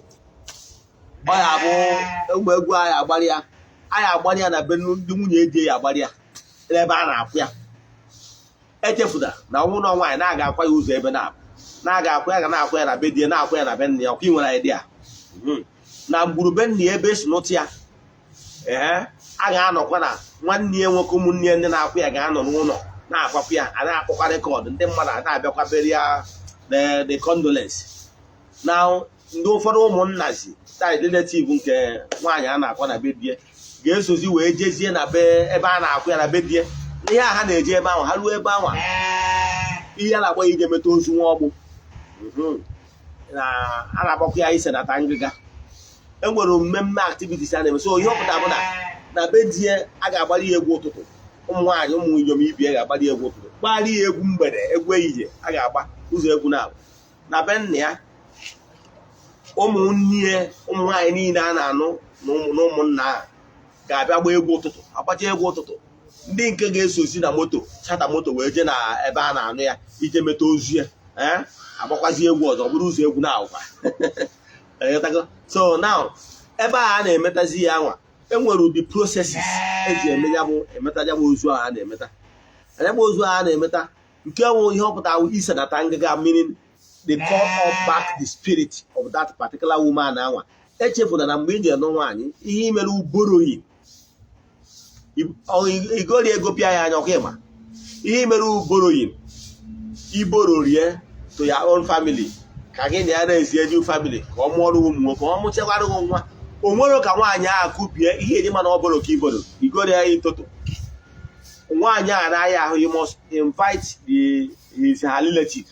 ọ ya bụ ụmụ egwu anyị agbara ya, anyị agbara ya na be ndị nwunye di ya, agbara ya n'ebe a na-akwụ ya. Echefuna na ọnwụ na nwaanyị na-aga akwa ya ụzọ ebe na-abụ na-aga akwa ya, ga na-akwa ya na be di ya, na-akwa ya na be nna ya. Ọkwa ị nwere idea na gburugburu nna ya ebe esi nụtụ ya? Ee, a ga-anọkwa na nwanne ya nwoke, ụmụnne ya ndị na-akwụ ya ga-anọ n'ụlọ na-akwapụ ya, a na-akpọkwa record, ndị mmadụ a na-abịakwa bury ya, the condolence. Now, Ndị ụfọdụ ụmụnna si tai relative nke nwaanyị a na-akwa na be die ga-esozi wee jezie na be ebe a na-akwụ ya na be die. Ihe a ha na-eje ebe ahụ, ha ruo ebe ahụ, ihe a na-akpọ ya ije meta ozu nwa ọgbụ na a na-akpọkwa ya isenata ngịga. Enwere mmemme activities a na-eme. So ihe ọ pụtara bụ na be die, a ga-agbali ya egwu ụtụtụ. Ụmụ nwaanyị, ụmụ inyom ibie ga-agbali ya egwu ụtụtụ, gbali ya egwu mgbede, egwu ehihie. A ga-agba ụzọ egwu na na be nna ya. Ụmụnne ụmụ nwaanyị niile a na-anụ na ụmụnna ahụ ga-abịa gba egwu ụtụtụ. Agbacha egwu ụtụtụ, ndị nke ga-esozi na moto, charter moto, wee jee na ebe a na-anụ ya ije meta ozu ya. Ee, agbakwazi egwu ọzọ, bụrụ ụzọ egwu na-awụkwa. So now, ebe a na-emetazi ya anwa, enwere ụdị processes eji eme ya bụ emeta ya bụ ozu ahụ a na-emeta ya bụ ozu ahụ a na-emeta. Nke bụ ihe ọ pụtara isenata ngịga, meaning they call up back the spirit of that particular woman anwa. Echefuna na mgbe ị ji nụ nwaanyị, ihe imere uboroyi igori ego pịa ya anya ọkụ. Ịma ihe imere uboroyi ibororie to your own family, ka gị na ya na-ezi new family, ka ọ mụọrọ ụmụ nwoke, ọ mụchakwara gị nwa. O nwere ka nwaanyị ahụ kụbie ihe eji mana ọ bụrụ ka iboro igori ya itoto nwaanyị a na-aya ahụ. You must invite the his her relative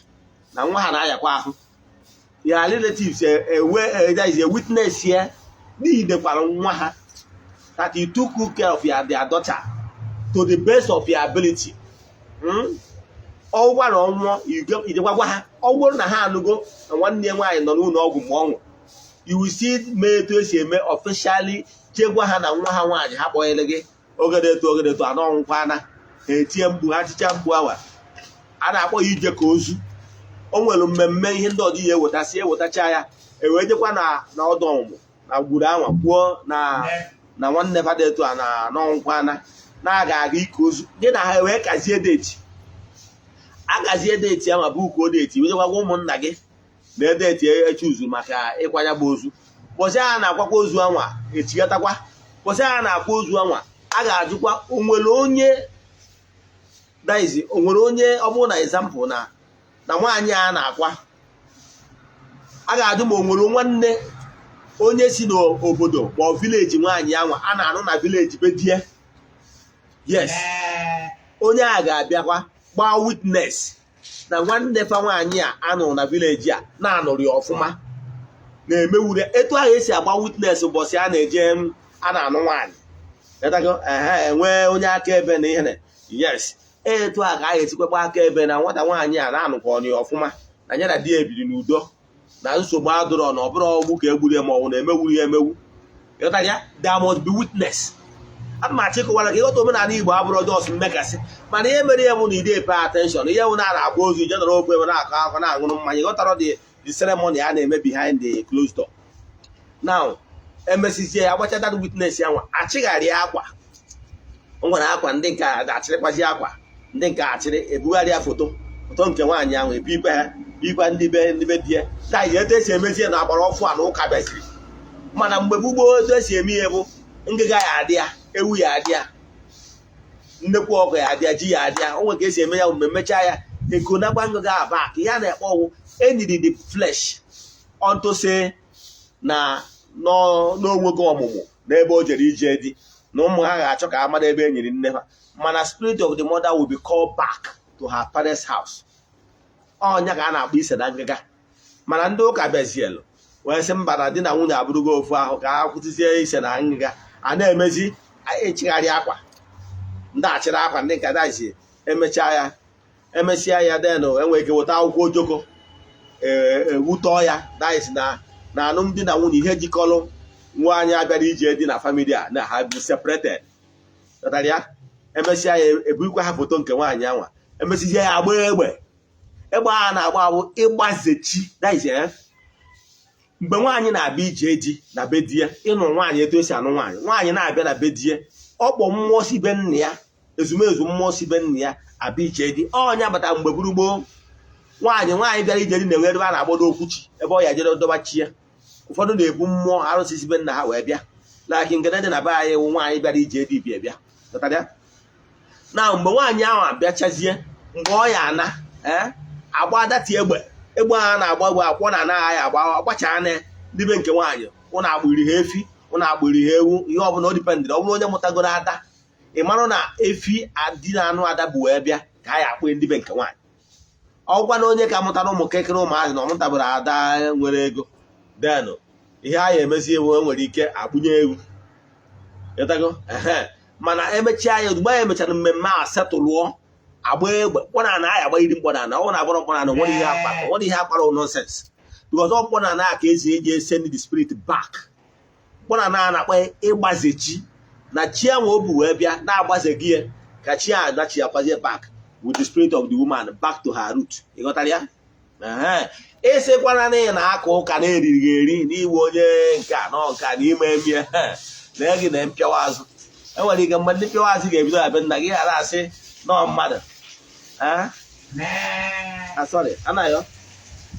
na nwa ha na-ayakwa ahụ. Ya relatives ewe there is a witness here n'ihi dekwara nwa ha that you took good care of your their daughter to the best of your ability. Ọgwa na ọnwụọ, ijekwa gwa ha. Ọ bụrụ na ha anụgo na nwanne ya nwaanyị nọ n'ụlọ ọgwụ mgbe ọ nwụrụ, you will see mee etu esi eme officially, jee gwa ha na nwa ha nwaanyị ha kpọnyere gị ogedetu ogedetu anọ ọnwụkwana. Ha etie mkpu, ha chicha mkpu awa a na-akpọ ya ije ka ozu. O nwere mmemme ihe ndị ọdị ya ewetasị, ewetacha ya, ewee jekwa na ọdụ ọmụmụ na gburu anwa kwuo na nwanne fada etu a na n'ọnwụkwana na-aga aga ike ozu gị na ha, wee kazie date. Agazie date ya ma bukuo date, wejekwa gwa ụmụnna gị na date echuzu maka ịkwanya bụ ozu. Ụbọchị a na-akwakwa ozu anwa, echigatakwa ụbọchị a na-akwa ozu anwa, a ga-ajụkwa onwere onye daizi, onwere onye ọ bụrụ na example na nwaanyị a na-akwa, a ga-ajụ ma o nwere nwanne onye si n'obodo ma ọ village nwaanyị anwa a na-anụ na village be die. Yes, onye a ga-abịakwa gbaa witness na nwanne fa nwaanyị a anụrụ na village a na-anụrụ ya ọfụma na-emewure etu ahụ esi agba witness ụbọchị a na-eje a na-anụ nwaanyị. Ehe, enwee onye akaebe na ihe. Yes, etu a ka a ga-esikwa gba akaebe na nwata nwaanyị a na-anụkọ ọnụ ya ọfụma, na ya na di ya ebiri n'udo, na nsogbu adụrọ, na ọ bụrụ ọgbụ ka egburu ya ma ọ bụ na emewuru ya emewu. Ịghọtara ya? There must be witness. Ana m achọ ịkọwara ka ịghọta omenala Igbo abụrụ just mmekasị, mana ihe mere ya bụ na ide pay attention. Ihe bụ na a na-agba ozu, ije nọrọ okwu ebe na-akọ akọ, na-aṅụrụ mmanya. Ịghọtara the ceremony a na-eme behind the closed door. Now, emesizie ya, agbacha that witness ya nwa, achịgharị akwa. O nwere akwa ndị nke a ga-achịrịkwazi, akwa ndị nke achịrị, ebugharịa foto nke nwaanyị ahụ, ebikwe ha, bikwa ndị be di ya. Taa, etu esi emezie na agbara ọfụ a na ụka bịaziri, mana mgbe gboo, etu esi eme ihe bụ ngịga ya adị ya, ewu ya adị ya, nnekwu ọkụ ya adị ya, ji ya adị ya. O nwere ka esi eme ya. Mgbe mechaa ya, ekonakwa ngịga abak. Ihe a na-ekpọ ọwụ eniri the flesh unto say na n'onwego ọmụmụ n'ebe o jere ije dị na ụmụ ha ga-achọ ka a mara ebe e nyere nne ha, mana spirit of the mother will be called back to her parents' house. Ọnya ka a na-akpọ ise na ngịga. Mana ndị ụka bịazielu wee sị mba, na di na nwunye abụrụgo ofu ahụ, ka ha kwụsịzie ise na ngịga. A na-emezi echigharị akwa, ndị achịrị akwa, ndị nke dazi emechaa ya, emesịa ya, denụ enwere ike weta akwụkwọ ojoko ewutọọ ya dais na alụmdi na nwunye, ihe jikọrọ nwaanyị abịara ije dị na family a na ha bụ separated. Ghọtara ya? Emesịa ya, eburukwa ha foto nke nwaanyị anwa. Emesizie ya, agba egbe. Egbe a na-agba abụ ịgbazechi dais. Mgbe nwaanyị na-abịa ije di na be di ya, ịnụ nwaanyị, etu esi anụ nwaanyị, nwaanyị na-abịa na be di ya, ọkpọ mmụọ si be nna ya, ezumezu mmụọ si be nna ya abịa ije di. Ọnya bata mgbe gburu gboo, nwaanyị bịara ije di na-enwe ebe a na-agbado okwuchi, ebe ọ ya jere dọba chi ya. Ụfọdụ na-ebu mmụọ arụsị si be nna ha wee bịa. Laki nke dị na be anyị wụ nwaanyị bịara ije di bịa bịa. Ghọtara ya? Na mgbe nwaanyị ahụ abịachazie, mgbe ọ ya ana, ee, agba dati egbe. Egbe a na-agba egbe akwọ na anaghị ya agba, agbachaa na Ndị be nke nwaanyị, ụnụ agbụri ha efi, ụnụ agbụri ha ewu, ihe ọbụla o dependịrị. Ọ bụrụ onye mụtagoro ada, ị marụ na efi adị na anụ ada bụ wee bịa ka a ya akpụ ndị be nke nwaanyị. Ọgwa na onye ka mụtara ụmụ kekere, ụmụazị na ọ mụtabara ada nwere ego, denụ ihe a ya emezi ewu, enwere ike akpụnye ewu. Ịtago? Ehe, mana emechaa ya, ozugbo anyị emechara mmemme a, setụlụọ, agba egbe mkpọnana anyị, agba iri mkpọnana. Ọ na-agbọrọ mkpọnana, nwere ihe akpara, nwere ihe akpara, nonsense, because ọ mkpọnana a ka esi eji send the spirit back. Mkpọnana a na-akpọ ịgbaze chi na chi ahụ o bu wee bịa na-agbaze gị ya, ka chi ahụ nachi ya kwazie back with the spirit of the woman back to her root. Ị ghọtara ya? Ehe, ịsịkwana na ị na-aka ụka na-eriri gị eri n'iwe onye nke a nọ nke a n'ime emie na gị na mpịawa azụ. Enwere ike mgbe ndị mpịawa azụ ga-ebido na be nna gị, ghara asị nọọ mmadụ. Ah, sorry, anaghị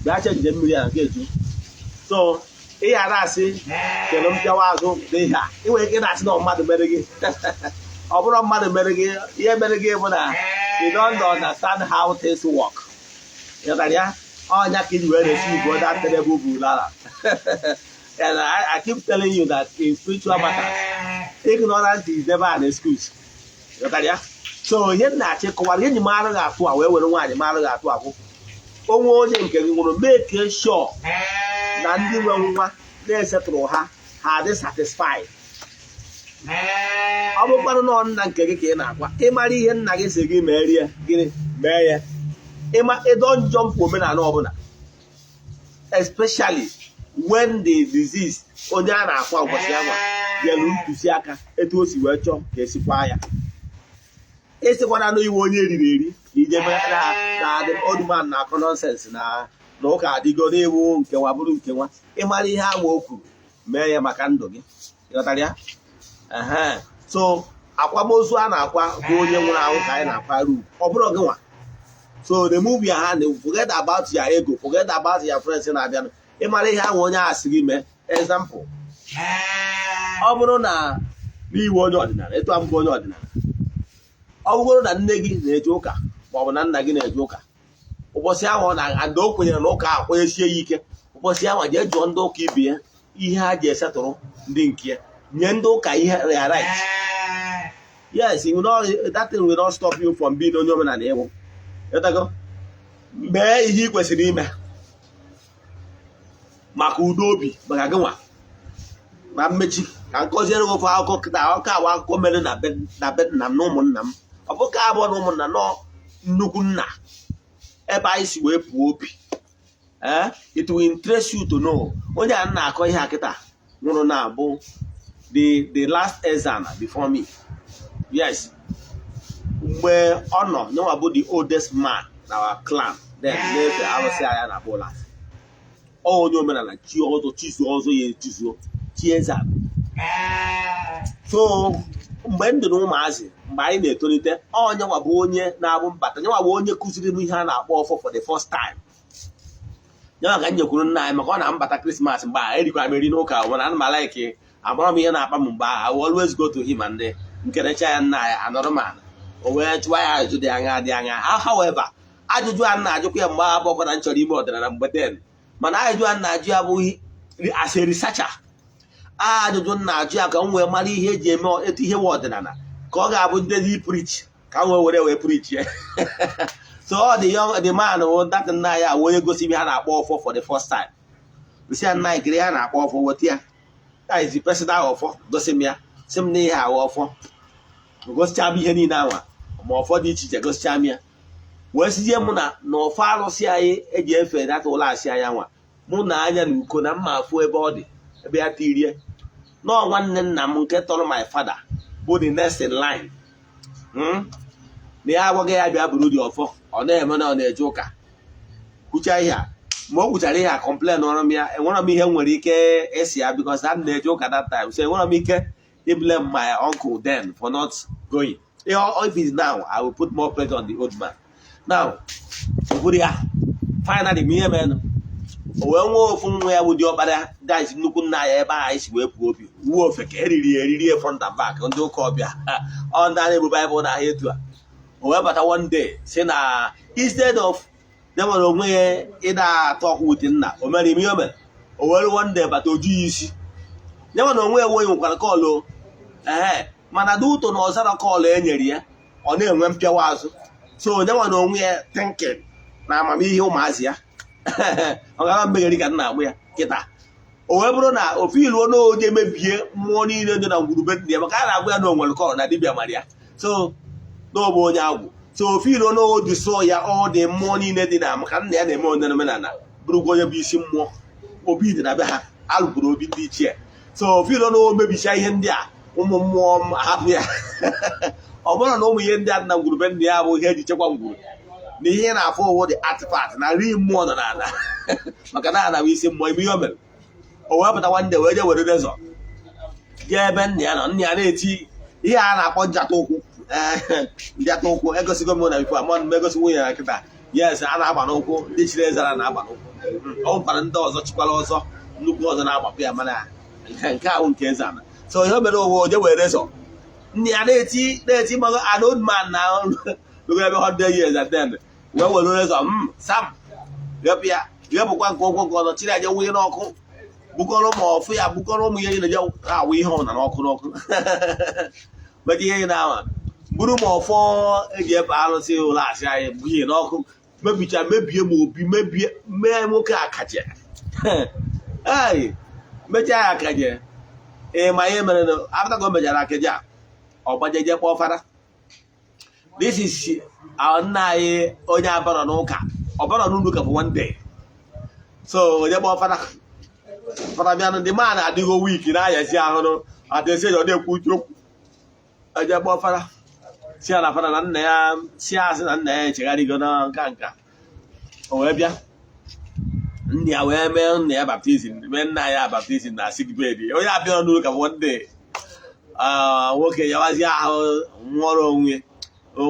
bịa chenje mmiri a nke eju. So ị ghara asị kedu mpịawa azụ dị ihe a. Ị nwere ike na-asị na mmadụ mere gị. Ọ bụrụ mmadụ mere gị, ihe mere gị bụ na you don't understand how things work. Ịghọtara ya? Ọnya ka iji wee receive that terrible bulala. And I keep telling you that in spiritual matters, ignorance is never an excuse. Ịghọtara ya? So ihe m na-achọ ịkọwara, ihe nyi marụ gị atụ a wee were nwaanyị marụ gị atụ abụ, onwe onye nke gị nwụrụ, make sure na ndị nwe nwa na-esetụrụ ha, ha dị satisfied. Ọ bụkwanụ nọ nna nke gị ka ị na-akwa, ịmara ihe nna gị si gị mee, gịnị mee ya. Ịma ịdọ jump omenala ọbụla, especially when the disease, onye a na-akwa ụbọchị anwa nyere ntụziaka etu o si wee chọọ ka esikwa ya. Ịsịkwana na iwe onye eriri eri na ije na the old man na-akọ nonsense na ụka adịgo n'iwu nkewa bụrụ nkewa. Ịmara ihe ahụ o kwuru, mee ya maka ndụ gị. Ịghọtara ya? Ehe, so akwamozu a na-akwa bụ onye nwụrụ anwụ ka anyị na-akwara ugwu, ọ bụrụ gị nwa. So remove your hand, forget about your ego, forget about your friends na-abịanụ. Ịmara ihe ahụ onye ahụ sị gị mee. Example, ọ bụrụ na n'iwu onye ọdịnala, etu abụghị onye ọdịnala, ọ bụgoro na nne gị na-eje ụka maọbụ na nna gị na-eje ụka, ụbọchị ahụ ọ na-ada, o kwenyere na ụka ahụ kwenyesie ya ike, ụbọchị ahụ jee jụọ ndị ụka ibe ya ihe ha ji esetụrụ ndị nke ya, nye ndị ụka ihe ya right. Yes, you will not, that thing will not stop you from being onye omenala. Ịwụ ịtago, mee ihe ị kwesịrị ime maka udo obi maka gị nwa. Na mmechi, ka nkọziere gị ofe akụkọ kịta. Akụkọ awa akụkọ mere na be nna m na ụmụnna m. Ọ bụ ka abụọ na ụmụnna nọ, nnukwu nna ebe anyị si wee pụọ obi. Eh, it will interest you to know onye a na-akọ ihe a kịta nwụrụ na-abụ the last Ezana before me. Yes, mgbe ọ nọ nyenwa bụ the oldest man na our clan then, na-efe arụsị anya na Bolas. Ọ onye omenala, chi ọzọ, chizuo ọzọ ya echizuo chi eze. So mgbe m dị na ụmụazị, mgbe anyị na-etolite, onye nwa bụ onye na-abụ mbata, nyenwa bụ onye kụziri m ihe a na-akpọ ọfọ for the first time. Nyenwa ka m nyekwuru nna anyị maka ọ na mbata Christmas. Mgbe a erikwa m eri n'ụka, mana ana m a-like amara m ihe na-akpa m mgbe ahụ. I will always go to him and nkerecha ya, nna anyị anọrọ m ala, o wee jụọ ya ajụjụ dị anya dị anya. However, ajụjụ a na-ajụkwa ya mgbe abụọ na m chọrọ ime ọdịnala mgbe then, mana ajụjụ a na-ajụ ya bụ as a researcher. Ajụjụ m na-ajụ ya ka m wee mara ihe eji eme etu ihe nwe ọdịnala, ka ọ ga-abụ ndị preach, ka m wee were wee preach ya. So ọ dị young, the man wụ that nna ya wụ onye gosi ihe a na-akpọ ọfọ for the first time. Gosi ya, nna anyị, kiri ihe a na-akpọ ọfọ, weta ya. That is the personal ọfọ. Gosi m ya, sị m na ihe awụ ọfọ. Gosicha m ihe niile anwa, ma ọfọ dị iche iche. Gosicha m ya, wee sizie mụ na ọfọ arụsị anyị eji efe data ụlọ asị anya nwa mụ na anya na uko na mma afụ ebe ọ dị, ebe ya tirie nọọ. Nwanne nna m nke tọrọ my father bụ the next in line. Na ya agwaghị ya bịa buru dị ọfọ. Ọ na-eme na ọ na-eje ụka kwucha ihe a. Mgbe o kwuchara ihe a, complain ọrụ m ya, enwere m ihe m nwere ike esi ya, because a na-eje ụka that time, so enwere m ike blame my uncle then for not going. If it's now, I will put more pressure on the old man now. O buru ya, finally, ma ihe menụ, o wee nwee ofu nwa ya bụ diọkpara guys, nnukwu nna ya ebe anyị si wee pụọ obi wuo ofe ka eriri eriri front and back. Ndị ụka ọbịa, ọ ndị a na-ebu Baịbụl na ahịa etu a. O wee bata one day, si na instead of ya nwere onwe ya ịda atọ ọkụ with nna, o mere ime ihe o mere, o O were one day bata, oju ya isi ya nwa na onwe ya onye nwekwara call. Ee, mana dị ụtọ na ọzara call e nyere ya, ọ na-enwe mpịawa azụ. So onye nwa na onwe ya thinking na amamihe ụmụazị ya, ọ gara mmegheri ka m na-agbụ ya kịta. O wee bụrụ na ofu iluo n'oje mebie mmụọ niile dị na ngwurube ndị ya, maka a na-agwa ya na o nwere call na dibịa mara ya, so n'ọbụ onye agwụ. So ofu iluo n'oji so ya, ọ dị mmụọ niile dị na, maka nna ya na-eme onye omenala, bụrụkwa onye bụ isi mmụọ obi dị na be ha, alụkwuru obi ndị ichie. So ofu iluo na o mebicha ihe ndị a, ụmụ mmụọ m ahapụ ya. Ọ bụrụ na ụmụ ihe ndị a dị na ngwurube ndị ya bụ ihe eji chekwa ngwuru na ihe na-afụ ụwụ dị artifact na nri mmụọ nọ n'ala, maka na ana bụ isi mmụọ. Ime ihe o mere, o wee pụta nwanne wee jee were razor jee ebe nna ya nọ. Nna ya na-eti ihe a na-akpọ njata ụkwụ. Ee, njata ụkwụ egosigo m na before ama m egosi nwunye ya kịta. Yes, a na-agba n'ụkwụ. Ndị chiri ezara na-agba n'ụkwụ. Ọ nwekwara ndị ọzọ chikwara ọzọ, nnukwu ọzọ na-agbapụ ya, mana nke ahụ nke eze ana. So ihe o mere, owe oje were razor, nna ya na-eti na-eti, mago an old man na ebe 100 years and then wee were razor m sam ghepụ ya, ghepụkwa nke ụkwụ nke ọzọ, chiri aja wunye n'ọkụ, bukọrọ ụmụ ọfụ ya, bukọrọ ụmụ ihe niile je awụ ihe ọbụla n'ọkụ n'ọkụ, meje ihe na ama buru ma ọfọ eji efe arụsị ụlọ asị anyị bụ ihe n'ọkụ, mebicha, mebie ma obi mebie, mee nwoke akaje. Ei, mechaa ya akaje. Ee, ma ihe mere na after ka o mechara akaje a, ọ gbajeje kpọọ fada. This is our nna anyị, onye abara n'ụka, ọbara n'ụlọ ụka for one day. So onye kpọọ fada, fada bịanụ. Ndị man adịghị weak, na-ayazi ahụrụ adịsị ọ na-ekwu okwu. Eje kpọọ fada, si ya na fada na nna ya si asị na nna ya echegharịgo na nka nka. O wee bịa, nna ya wee mee nna ya baptism, mee nna ya baptism na sick bed. Onye abịa n'ụlọ ụka for one day, nwoke yawazi ahụ, nwụọrọ onwe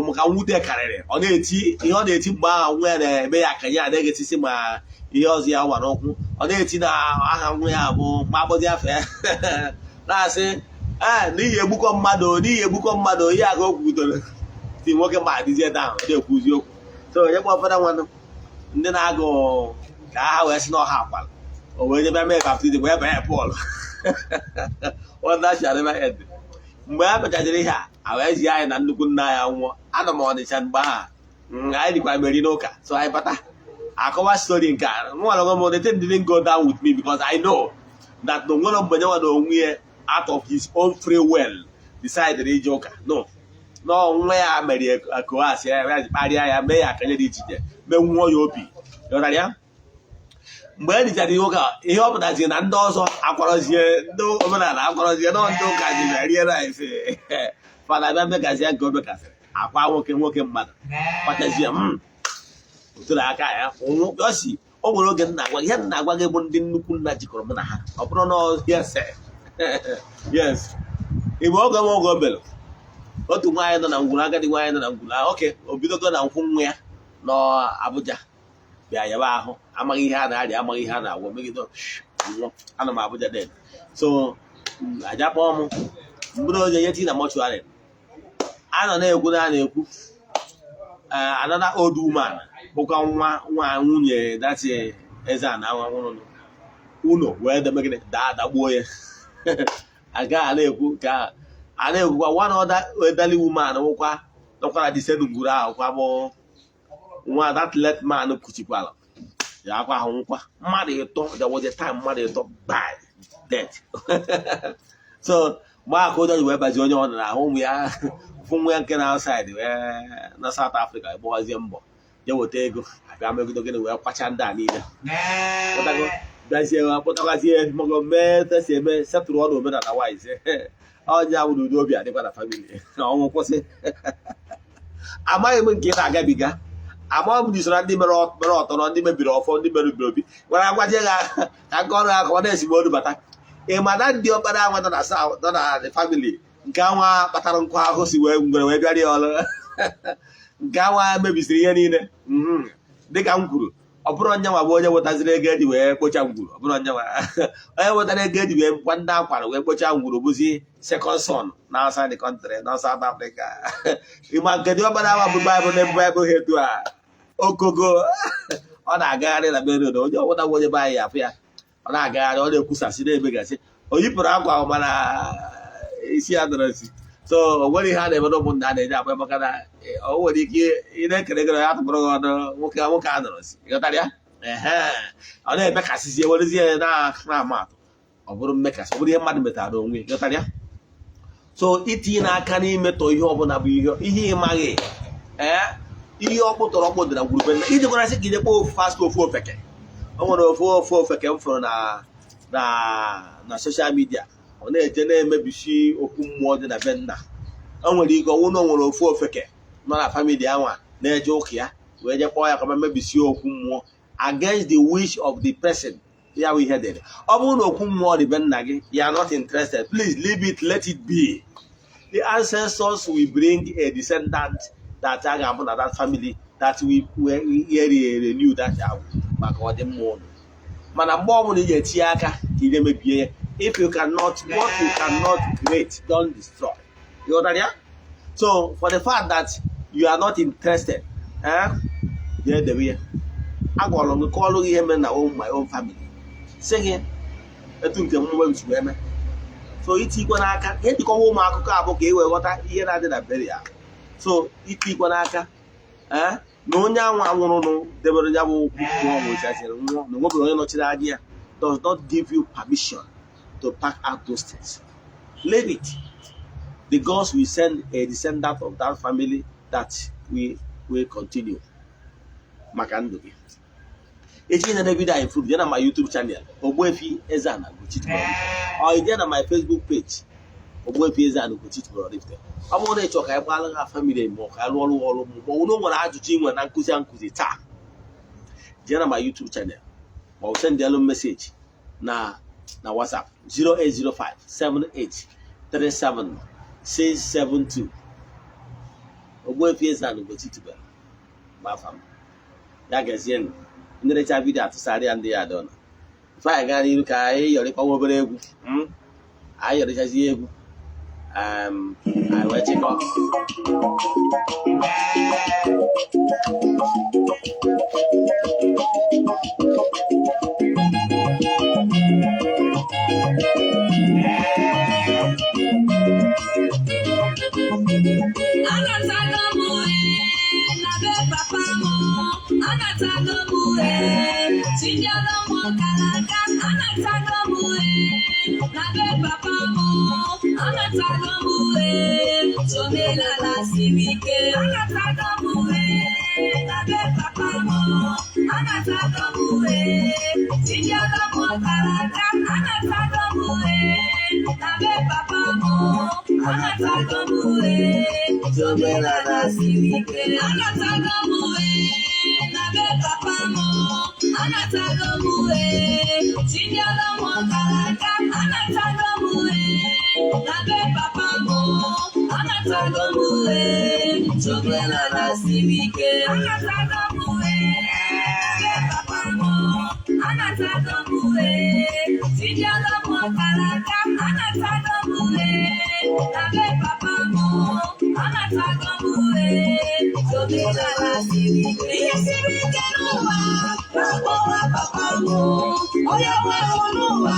maka mwute karịrị. Ọ na-eti ihe ọ na-eti mgbe ahụ nwa ya na-eme ya akanye, adịghị etisi ma ihe ọzọ ya gwa n'ụkwụ. Ọ na-eti na aha nwa ya bụ mkpakpọzi afọ ya, na-asị ee, n'ihi egbukọ mmadụ, n'ihi egbukọ mmadụ. Ihe aka o kwutere ti nwoke ma adịzie down, ọ na-ekwuzi okwu. So onye kpọ fada nwanụ ndị na-agụ ka ha wee sị na ọha akwara, o wee jebe mee baptism, wee banye Pọl. Wonder shall never end. Mgbe a mechaziri ihe a, a wee zie anyị na nnukwu nna ya nwụọ. Anọ m Ọnịcha mgbe ahụ. Anyị dịkwa meri n'ụka, so anyị bata akọwa story nke a. Nwa onwe m, the thing didn't go down with me because I know that na onwere mgbe nyenwa na onwe ya out of his own free will decided ije ụka. No, na nwa ya mere koas ya, ya ji kparịa ya, mee ya akanye dị iche iche, menwuo ya obi. Ghọtara ya? Mgbe e richara ihe ụka, ihe ọ pụtazi na ndị ọzọ akwarọzie, ndị omenala akwarọzie, na ndị ụka ji bịa rie rice. Fada bịa mekazie nke o mekasịrị, akwa nwoke, nwoke mmadụ kpachazie m otoro aka ya ọ si o nwere oge nna agwa gị ihe nna agwa gị bụ ndị nnukwu nna jikọrọ mụ na ha. Ọ bụrụ na yes, yes, igbe oge m oge o mere otu nwaanyị nọ na ngwuru, agadi nwaanyị nọ na ngwuru ahụ oke, o bidogo na nkwụ nwa ya nọ Abuja bịa yaba ahụ, amaghị ihe a na-arịa, amaghị ihe a na-agwọ, megide nwụọ. Ana m Abuja then, so aja kpọọ m mkpụrụ onye nye tii na mortuary. A nọ na-ekwu na a na-ekwu another old woman bụkwa nwa nwa nwunye dati eze a na nwa nwụrụ ụlọ wee deme gịnị, daa dagbuo ya. Aga a na-ekwu ka a na-ekwukwa, one other elderly woman nwụkwa nọkwa na the same ngwuru ahụ kwa, bụ nwa that late man kuchikwara ya akwa ahụ nwụkwa. Mmadụ ịtọ, there was a time mmadụ ịtọ by death. So mgbe aka ụjọ ji wee bazie onye ọ nọ n'ahụ ụmụ ya fụ nwa ya nke na outside wee na South Africa gbọwazie mbọ jee weta ego, abịa megide gịnị, wee kwacha ndị a niile. Kpọtago, bịazie kpọtakwazie mago mee tesi eme setụrụ ọnụ omenala wise. Ọnya bụ n'udo, obi adịkwa na family, ọnwụ kwụsị. Amaghị m nke ị na-agabiga, amaghị m jisoro ndị mere mere ọtọ na ndị mebiri ọfọ, ndị merubiri obi gwara agwaje ha ka nke ọrụ ha ka ọ na-esi olu bata. Ị ma na ndị ọkpara anwa nọ na South, nọ na the family nke anwa kpatara nkụ ahụ si wee ngwere wee bịara ya ọrụ, nke anwa mebisiri ihe niile. Dịka m kwuru, ọ bụrụ onye nwa bụ onye wetaziri ego eji wee kpocha ngwuru, ọ bụrụ onye nwa onye wetara ego eji wee gwa ndị akwara wee kpocha ngwuru, bụzi second son na outside the country na South Africa. Ịma nke dị ọkpara awa bụ Baịbụl na Baịbụl ha etu a okogo ọ na-agagharị na main road, onye ọbụla bụ onye be anyị afụ ya. Ọ na-agagharị, ọ na-ekwusasị, na-emegasị. O yipụrụ akwa ahụ, mana isi ya dọrọ esi. So o nwere ihe a na-eme na ụmụnna a na-eji akpa, maka na o nwere ike ị na-ekere gị ya tụpụrụ gị ọnụ. Nwoke nwoke a nọrọ si, ịghọtara ya? Ehe, ọ na-emekasịzi, ewerezie ya na-ama atụ. Ọ bụrụ mmekasị, ọ bụrụ ihe mmadụ metara onwe ya, ịghọtara ya? So itinye n'aka n'imetọ ihe ọbụla bụ ihe ịmaghị. Ee, ihe ọkpụ tọrọ ọkpụ dị na ngwurube nna. Iji gwara sị ka ije kpọọ ofu fast ofu ofeke. O nwere ofu ofeke m fụrụ na social media, ọ na-eje na-emebisi okwu mmụọ dị na be nna. O nwere ike ọnwụ na o nwere ofu ofeke nọ na family anwa na-eje ụka ya, wee je kpọọ ya ka ọ mebisie okwu mmụọ against the wish of the person. Ya bụ ihe dịrị. Ọ bụrụ na okwu mmụọ dị be nna gị, you are not interested, please leave it, let it be. The ancestors will bring a descendant that a ga-abụ na that family that will renew that agwụ maka ọdịmma ụnụ. Mana mgbe ọbụla ị ga-etinye aka ka ị ga-emebie ya, if you cannot, what you cannot create, don't destroy. You ghọtara ya? So for the fact that you are not interested, eh, jee debe ya. Agwara m gị, kọọlụ gị ihe mere na my own family, sị gị etu nke m si wee mee. So itikwe n'aka ihe njikọwa ụmụ akụkọ abụ ka ị wee ghọta ihe na-adị na burial. So itikwe n'aka, ee, na onye anwa nwụrụnụ debere ya bụ okwu mmụọ nwechaziri nwụọ na onwebere onye nọchiri anya ya does not give you permission to pack out those things. Leave it. The gods will send a descendant of that family that will continue maka ndụ gị. Echi na video anyị improve, jee na my YouTube channel, Ogbuefi Eze-Ana Ugochi Tubelu, or jee na my Facebook page, Ogbuefi Eze-Ana Ugochi Tubelu Oraifite. Ọ bụrụ na ị chọrọ ka anyị gbaala ha family ma ọ ka anyị rụọ ọrụ ọrụ, ma ọ bụ na o nwere ajụjụ ị nwere na nkụzi a nkụzi taa, jee na my YouTube channel ma ọ bụ send elu message na WhatsApp 0805 78 37 672. Ogbuefi Eze-Ana Ugochi Tubelu bụ afa m. Ya gazienụ. Nnerecha video, atụsarị ya ndị ya dọna. Ife anyị gaa n'iru ka anyị yọrịkwa obere egwu. Anyị yọrịchazi egwu, anyị wee chịkọ. Anatago m ee na be papa m, anatago m ee, tinyere m ọkara aka, anatago m ee na be papa m, anatago m ee, omenala siri ike, anatago m ee na be papa m, anatago m ee, tinyere m ọkara aka, anatago m ee na be papa m, anatago m ee, omenala siri ike, anatago m ee na be papa m, anatago m ee, tinyere m ọkara aka, anatago m ee na be papa m, anatago m ee, omenala siri ike, anatago m ee na be papa m, anatago m ee, tinyere m ọkara aka, anatago m ee na be papa m, anatago m ee, omenala siri ike. Ihe siri ike n'ụwa, na-akpọwa papa m, onye nwe m n'ụwa,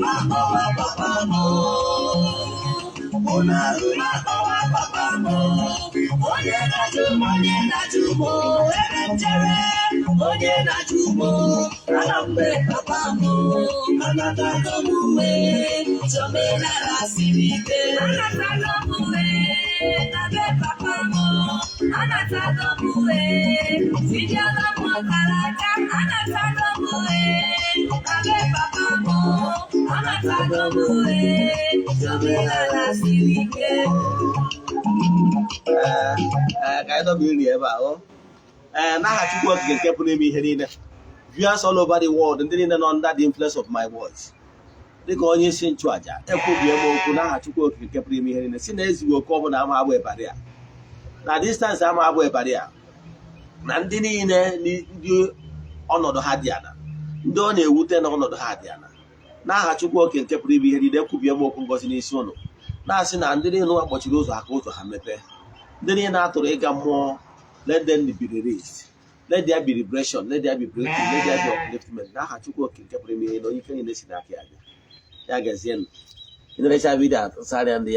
na-akpọwa papa m. Unu na-akpọwa papa m, onye na-ajụ m, onye na-ajụ m, ebe m jere, onye na-ajụ m, ana mgbe papa m, anatago m uwe, omenala siri ike, anatago m uwe na be papa m, anatago m uwe, tinyere m ọkara aka, anatago m uwe na be papa m, anatago m uwe, omenala siri ike. Ee, ka anyị dọba iri ebe a. Ọ ee, n'aha Chukwu Okike nke pụrụ ime ihe niile. Viewers all over the world, ndị niile nọ under the influence of my voice, dịka onye isi nchụaja, ekwubie m okwu n'aha Chukwu Okike nke pụrụ ime ihe niile, si na ezughị oke ọbụla ama abụ ịbarị a na distance ama abụ ịbarị a na ndị niile, ndị ọnọdụ ha dị ala, ndị ọ na-ewute na ọnọdụ ha dị ala, n'aha Chukwu Okike nke pụrụ ime ihe niile, ekwubie m okwu ngozi n'isi ụnụ, na-asị na ndị niile ụwa kpọchiri ụzọ ha, ka ụzọ ha mepee. Ndị niile atụrụ ịga mmụọ, let them be released. Let there be liberation, let there be breakthrough, let there be upliftment n'aha Chukwu Okike nke pụrụ ime ihe na onye ike niile si n'aka ya bịa. Ya gazienụ. Ị na-erecha video, atụsarịa ndị ya.